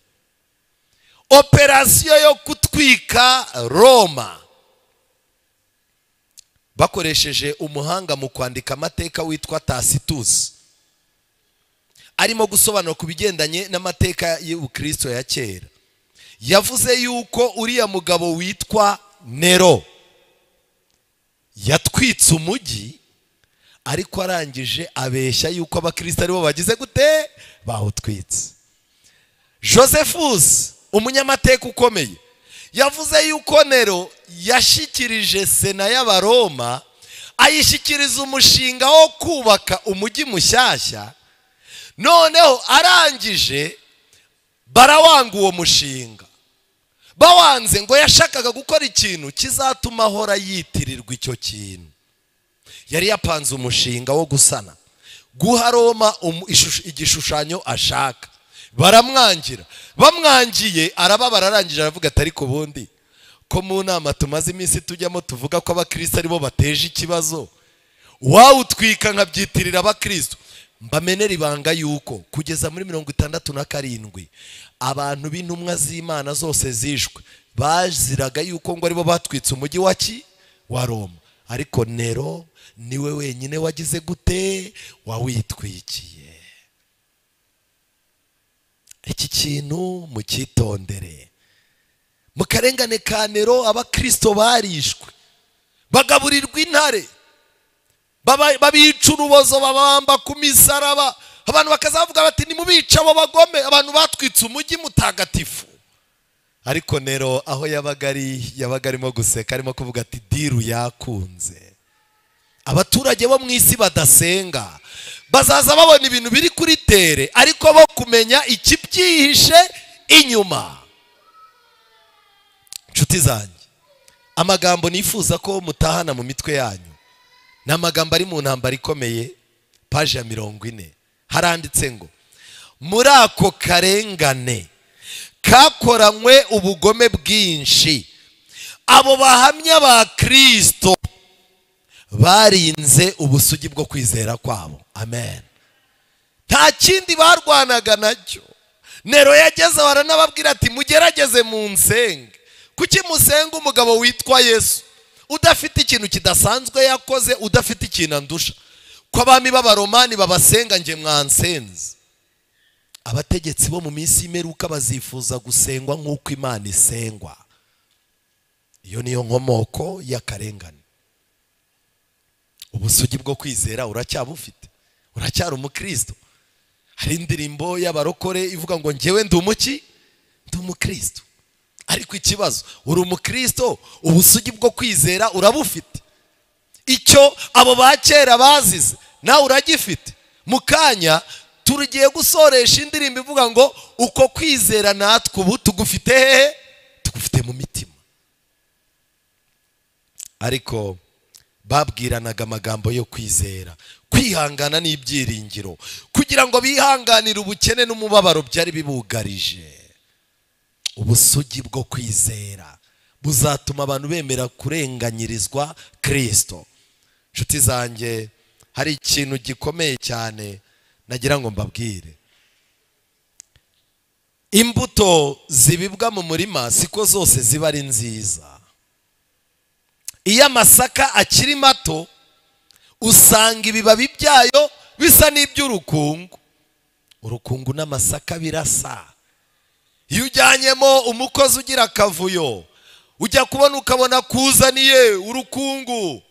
Operasiyo yo kutwika Roma bakoresheje umuhanga mu kwandika amateka witwa Tacitus, arimo gusobanura ku bigendanye n'amateka y'Ubukristo ya kera. Yavuze yuko uriya mugabo witwa Nero yatwitse umujyi, ariko arangije abeshya yuko abakristo aribo bagize gute bawutwitse. Josephus, umunyamateka ukomeye, yavuze yuko Nero yashikirije sena y'Abaroma ayishyikiriza umushinga wo kubaka umujyi mushyashya. Noneho arangije barawanga uwo mushinga. Bawanze ngo yashakaga gukora ikintu kizatuma ahora yitirirwa icyo kintu. Yari yapanze umushinga wo gusana, guha Roma igishushanyo ashaka. Baramwangira. Bamwangiye arababara, arangije aravuga ati ariko ubundi ko mu nama tumaze iminsi tujyamo tuvuga ko abakristo aribo bateje ikibazo, wawutwika nkabyitirira abakristo. Mbamenera ibanga yuko kugeza muri 67 abantu b'intumwa z'Imana zose zishwe baziraga yuko ngo aribo batwitse umujyi wa Roma. Ariko Nero niwe wenyine wagize gute? Wawitwikiye. Iki kintu mucyitondere. Mu karengane ka Nero abakristo barishwe, bagaburirwa intare, babica urubozo, babamba ku misaraba. Abantu bakazavuga bati nimubica abo bagome, abantu batwitse umujyi mutagatifu. Ariko Nero aho yabaga ari, yabaga arimo guseka, arimo kuvuga ati diru yakunze. Abaturage bo mu isi badasenga bazaza babona ibintu biri kuri tere, ariko bo kumenya ikibyihishe inyuma. Nshuti zanjye, amagambo nifuza ko mutahana mu mitwe yanyu ni amagambo ari mu ntambara ikomeye, paji ya 40. Haranditse ngo muri ako karengane kakoranywe ubugome bwinshi, abo bahamya ba Kristo barinze ubusugi bwo kwizera kwabo. Amen. Nta kindi barwanaga nacyo. Nero yageze baranababwira ati mugerageze munsenge. Kuki musenga umugabo witwa Yesu udafite ikintu kidasanzwe yakoze, udafite ikintu andusha? Ko abami b'abaromani babasenga, nge mwansenze. Abategetsi bo mu minsi y'imperuka bazifuza gusengwa nk'uko Imana isengwa. Iyo niyo nkomoko y'akarengane. Ubusugi bwo kwizera uracyabufite, uracyari umukristo. Hari indirimbo y'abarokore ivuga ngo njyewe ndi umuki? Ndi umukristo. Ariko ikibazo, uri umukristo, ubusugi bwo kwizera urabufite? Icyo abo ba kera bazize nawe uragifite? Mu kanya turugiye gusoresha indirimbo ivuga ngo uko kwizera natwe ubu tugufite hehe? Tugufite mu mitima. Ariko babwiranaga amagambo yo kwizera, kwihangana n'ibyiringiro, kugira ngo bihanganire ubukene n'umubabaro byari bibugarije. Ubusugi bwo kwizera buzatuma abantu bemera kurenganyirizwa Kristo. Nshuti zanjye, hari ikintu gikomeye cyane nagira ngo mbabwire. Imbuto zibibwa mu murima siko zose ziba ari nziza. Iyo amasaka akiri mato usanga ibibabi byayo bisa n'iby'urukungu. Urukungu n'amasaka birasa. Iyo ujyanyemo umukozi ugira akavuyo, ujya kubona ukabona kuzaniye urukungu,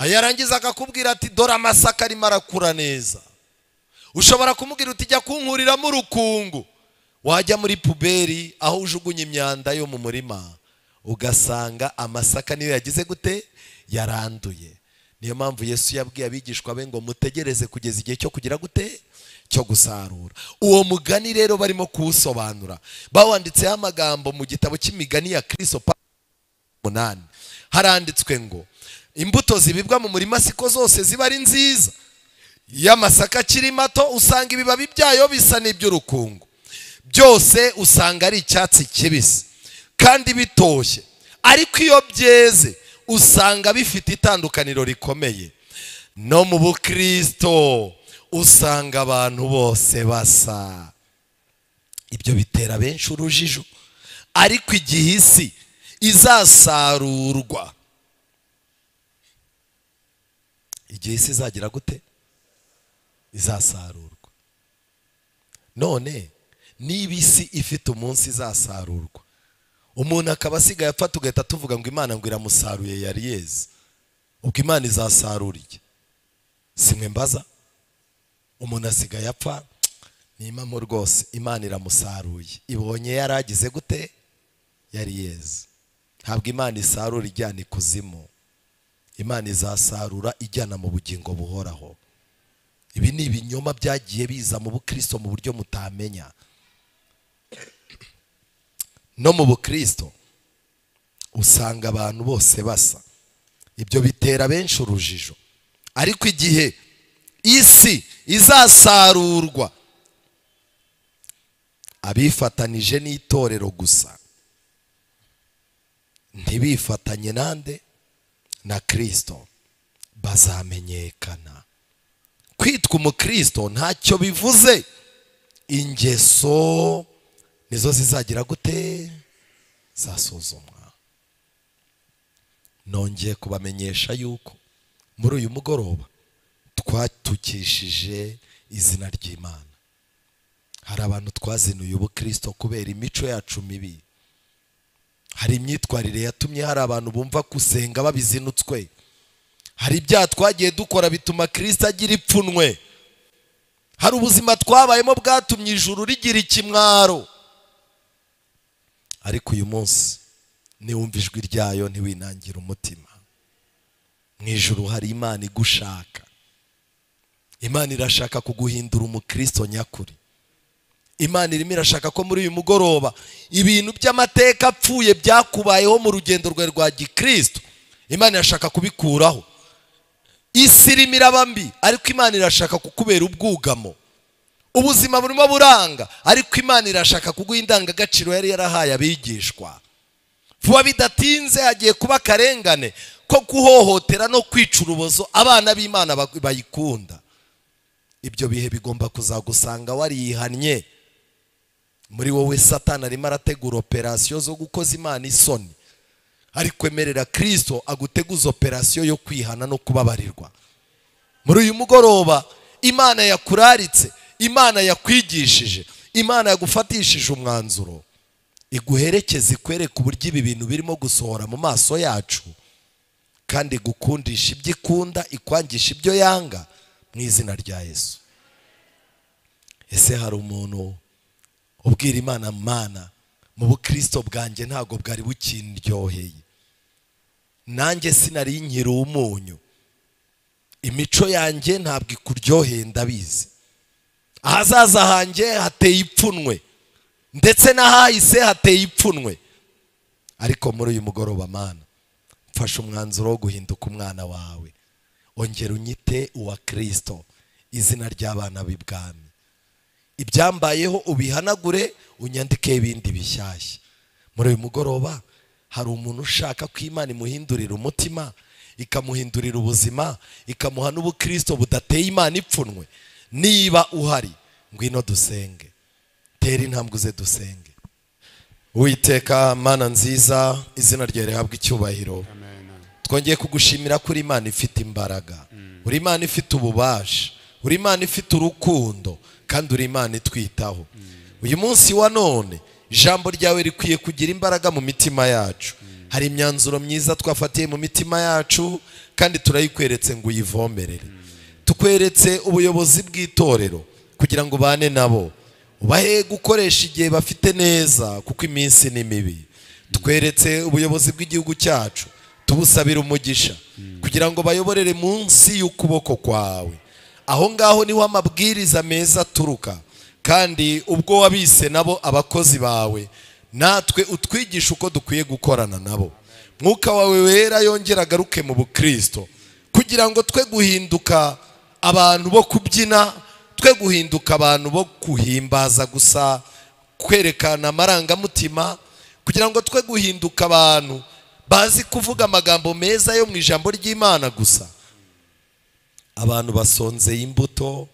yarangiza akakubwira ati dore amasaka arimo arakura neza. Ushobora kumubwira uti jya kunkuriramo urukungu. Wajya muri puberi aho ujugunya imyanda yo mu murima, ugasanga amasaka niyo yagize gute? Yaranduye. Niyo mpamvu Yesu yabwiye abigishwa be ngo mutegereze kugeza igihe cyo kugira gute? Cyo gusarura. Uwo mugani rero barimo kuwusobanura, bawanditseho amagambo mu gitabo cy'imigani ya Kristo 8. Haranditswe ngo imbuto zibibwa mu murima siko zose ziba ari nziza. Iyo amasaka akiri mato usanga ibibabi byayo bisa n'iby'urukungu, byose usanga ari icyatsi kibisi kandi bitoshye. Ariko iyo byeze usanga bifite itandukaniro rikomeye. No mu bukristo usanga abantu bose basa. Ibyo bitera benshi urujijo. Ariko igihe isi izasarurwa, igihe isi izagira gute? Izasarurwa. None niba isi ifite umunsi izasarurwa, umuntu akaba asigaye apfa tugahita tuvuga ngo Imana ngo iramusaruye yari yeze, ubwo Imana izasarura iki? Simwe mbaza. Umuntu asigaye apfa, nimamo rwose Imana iramusaruye, ibonye yaragize gute? Yari yeze. Ntabwo Imana isarura ijyana ikuzimu, Imana izasarura ijyana mu bugingo buhoraho. Ibi ni ibinyoma byagiye biza mu bukristo mu buryo mutamenya. No mu bukristo usanga abantu bose basa. Ibyo bitera benshi urujijo. Ariko igihe isi izasarurwa, abifatanije n'itorero gusa ntibifatanye nande na Kristo bazamenyekana. Kwitwa umukristo ntacyo bivuze, ingeso nizo zizagira gute zasuzumwa. Nongeye kubamenyesha yuko muri uyu mugoroba twatukishije izina ry'Imana. Hari abantu twazinuye ubukristo kubera imico yacu mibi. Hari imyitwarire yatumye hari abantu bumva gusenga babizinutswe. Hari ibyaha twagiye dukora bituma Kristo agira ipfunwe. Hari ubuzima twabayemo bwatumye ijuru rigira ikimwaro. Ariko uyu munsi niwumva ijwi ryayo ntiwinangira umutima. Mu ijuru hari Imana igushaka. Imana irashaka kuguhindura umukristo nyakuri. Imana irimo irashaka ko muri uyu mugoroba ibintu by'amateka apfuye byakubayeho mu rugendo rwawe rwa gikristo, Imana irashaka kubikuraho. Isi irimo iraba mbi, ariko Imana irashaka kukubera ubwugamo. Ubuzima burimo buranga, ariko Imana irashaka kuguha indangagaciro yari yarahaye abigishwa. Vuba bidatinze hagiye kuba akarengane ko guhohotera no kwica urubozo abana b'Imana bayikunda. Ibyo bihe bigomba kuzagusanga warihannye. Muri wowe Satani arimo arategura operasiyo zo gukoza Imana isoni, ariko emerera Kristo aguteguza operasiyo yo kwihana no kubabarirwa. Muri uyu mugoroba Imana yakuraritse, Imana yakwigishije, Imana yagufatishije umwanzuro, iguherekeze ikwereka uburyo ibi bintu birimo gusohora mu maso yacu, kandi gukundisha ibyo ikunda, ikwangisha ibyo yanga, mu izina rya Yesu. Ese hari umuntu ubwira Imana, Mana, mu bukristo bwanjye ntago bwari bukindyoheye, nanjye sinari nkiri umunyu, imico yanjye ntabwo ikuryoheye, ndabizi, ahazaza hanjye hateye ipfunwe, ndetse n'ahahise hateye ipfunwe, ariko muri uyu mugoroba Mana mfashe umwanzuro wo guhinduka umwana wawe, ongera unyite uwa Kristo, izina ry'abana b'ibwami. Ibyambayeho ubihanagure, unyandike ibindi bishyashya. Muri uyu mugoroba hari umuntu ushaka ko Imana imuhindurira umutima, ikamuhindurira ubuzima, ikamuha n'ubukristo budateye Imana ipfunwe. Niba uhari, ngwino dusenge. Tera intambwe uze dusenge. Uwiteka Mana nziza, izina ryawe rihabwe icyubahiro. Twongeye kugushimira kuri Imana ifite imbaraga, uri Imana ifite ububasha, uri Imana ifite urukundo, kandi uri Imana itwitaho. Uyu munsi wa none ijambo ryawe rikwiye kugira imbaraga mu mitima yacu. Hari imyanzuro myiza twafatiye mu mitima yacu, kandi turayikweretse ngo uyivomerere. Tukweretse ubuyobozi bw'itorero kugira ngo ubane nabo, ubahe gukoresha igihe bafite neza, kuko iminsi ni mibi. Tukweretse ubuyobozi bw'igihugu cyacu, tubusabira umugisha kugira ngo bayoborere munsi y'ukuboko kwawe. Aho ngaho niho amabwiriza meza aturuka, kandi ubwo wabise nabo abakozi bawe, natwe utwigisha uko dukwiye gukorana nabo. Mwuka wawe wera yongera agaruke mu bukristo, kugira ngo twe guhinduka abantu bo kubyina, twe guhinduka abantu bo kuhimbaza gusa, kwerekana amarangamutima, kugira ngo twe guhinduka abantu bazi kuvuga amagambo meza yo mu ijambo ry'Imana gusa. Abantu basonzeye imbuto,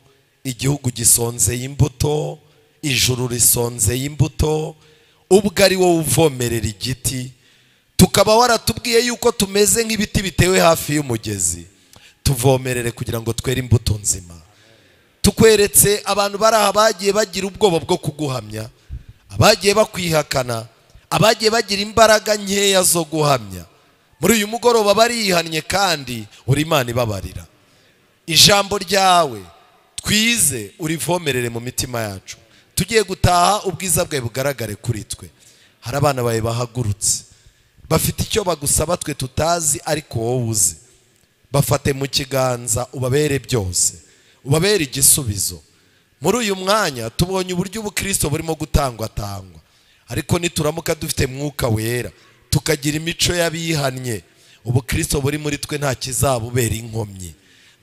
igihugu gisonzeye imbuto, ijuru risonzeye imbuto, ubwo ari wowe uvomerera igiti. Tukaba waratubwiye yuko tumeze nk'ibiti bitewe hafi y'umugezi, tuvomerere kugira ngo twere imbuto nzima. Tukweretse abantu bari aha bagiye bagira ubwoba bwo kuguhamya, abagiye bakwihakana, abagiye bagira imbaraga nkeya zo guhamya. Muri uyu mugoroba barihannye, kandi uri Imana ibabarira. Ijambo ryawe twize urivomerere mu mitima yacu. Tugiye gutaha, ubwiza bwawe bugaragare kuri twe. Hari abana bawe bahagurutse, bafite icyo bagusaba twe tutazi, ariko wowe uzi. Bafate mu kiganza ubabere byose, ubabere igisubizo. Muri uyu mwanya tubonye uburyo ubukristo burimo gutangwa tangwa, ariko nituramuka dufite Mwuka Wera tukagira imico y'abihannye, ubukristo buri muri twe nta kizabubera inkomyi.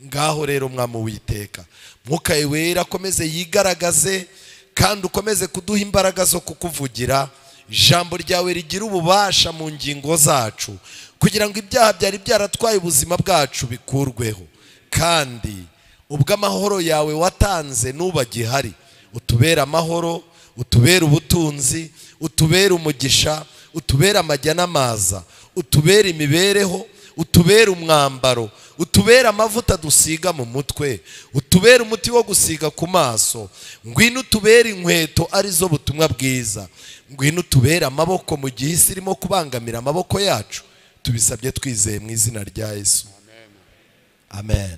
Ngaho rero Mwami Uwiteka, Mwuka Wera akomeze yigaragaze kandi ukomeze kuduha imbaraga zo kukuvugira. Ijambo ryawe rigira ububasha mu ngingo zacu kugira ngo ibyaha byari byaratwaye ubuzima bwacu bikurweho, kandi ubwo amahoro yawe watanze nuba gihari, utubera amahoro, utubera ubutunzi, utubera umugisha, utubera amajya n'amaza, utubera imibereho, utubera umwambaro, utubera amavuta dusiga mu mutwe, utubera umuti wo gusiga ku maso. Ngwino utubere inkweto arizo butumwa bwiza, ngwino utubere amaboko mu gihe isi irimo kubangamira amaboko yacu. Tubisabye twizeye mu izina rya Yesu, amen.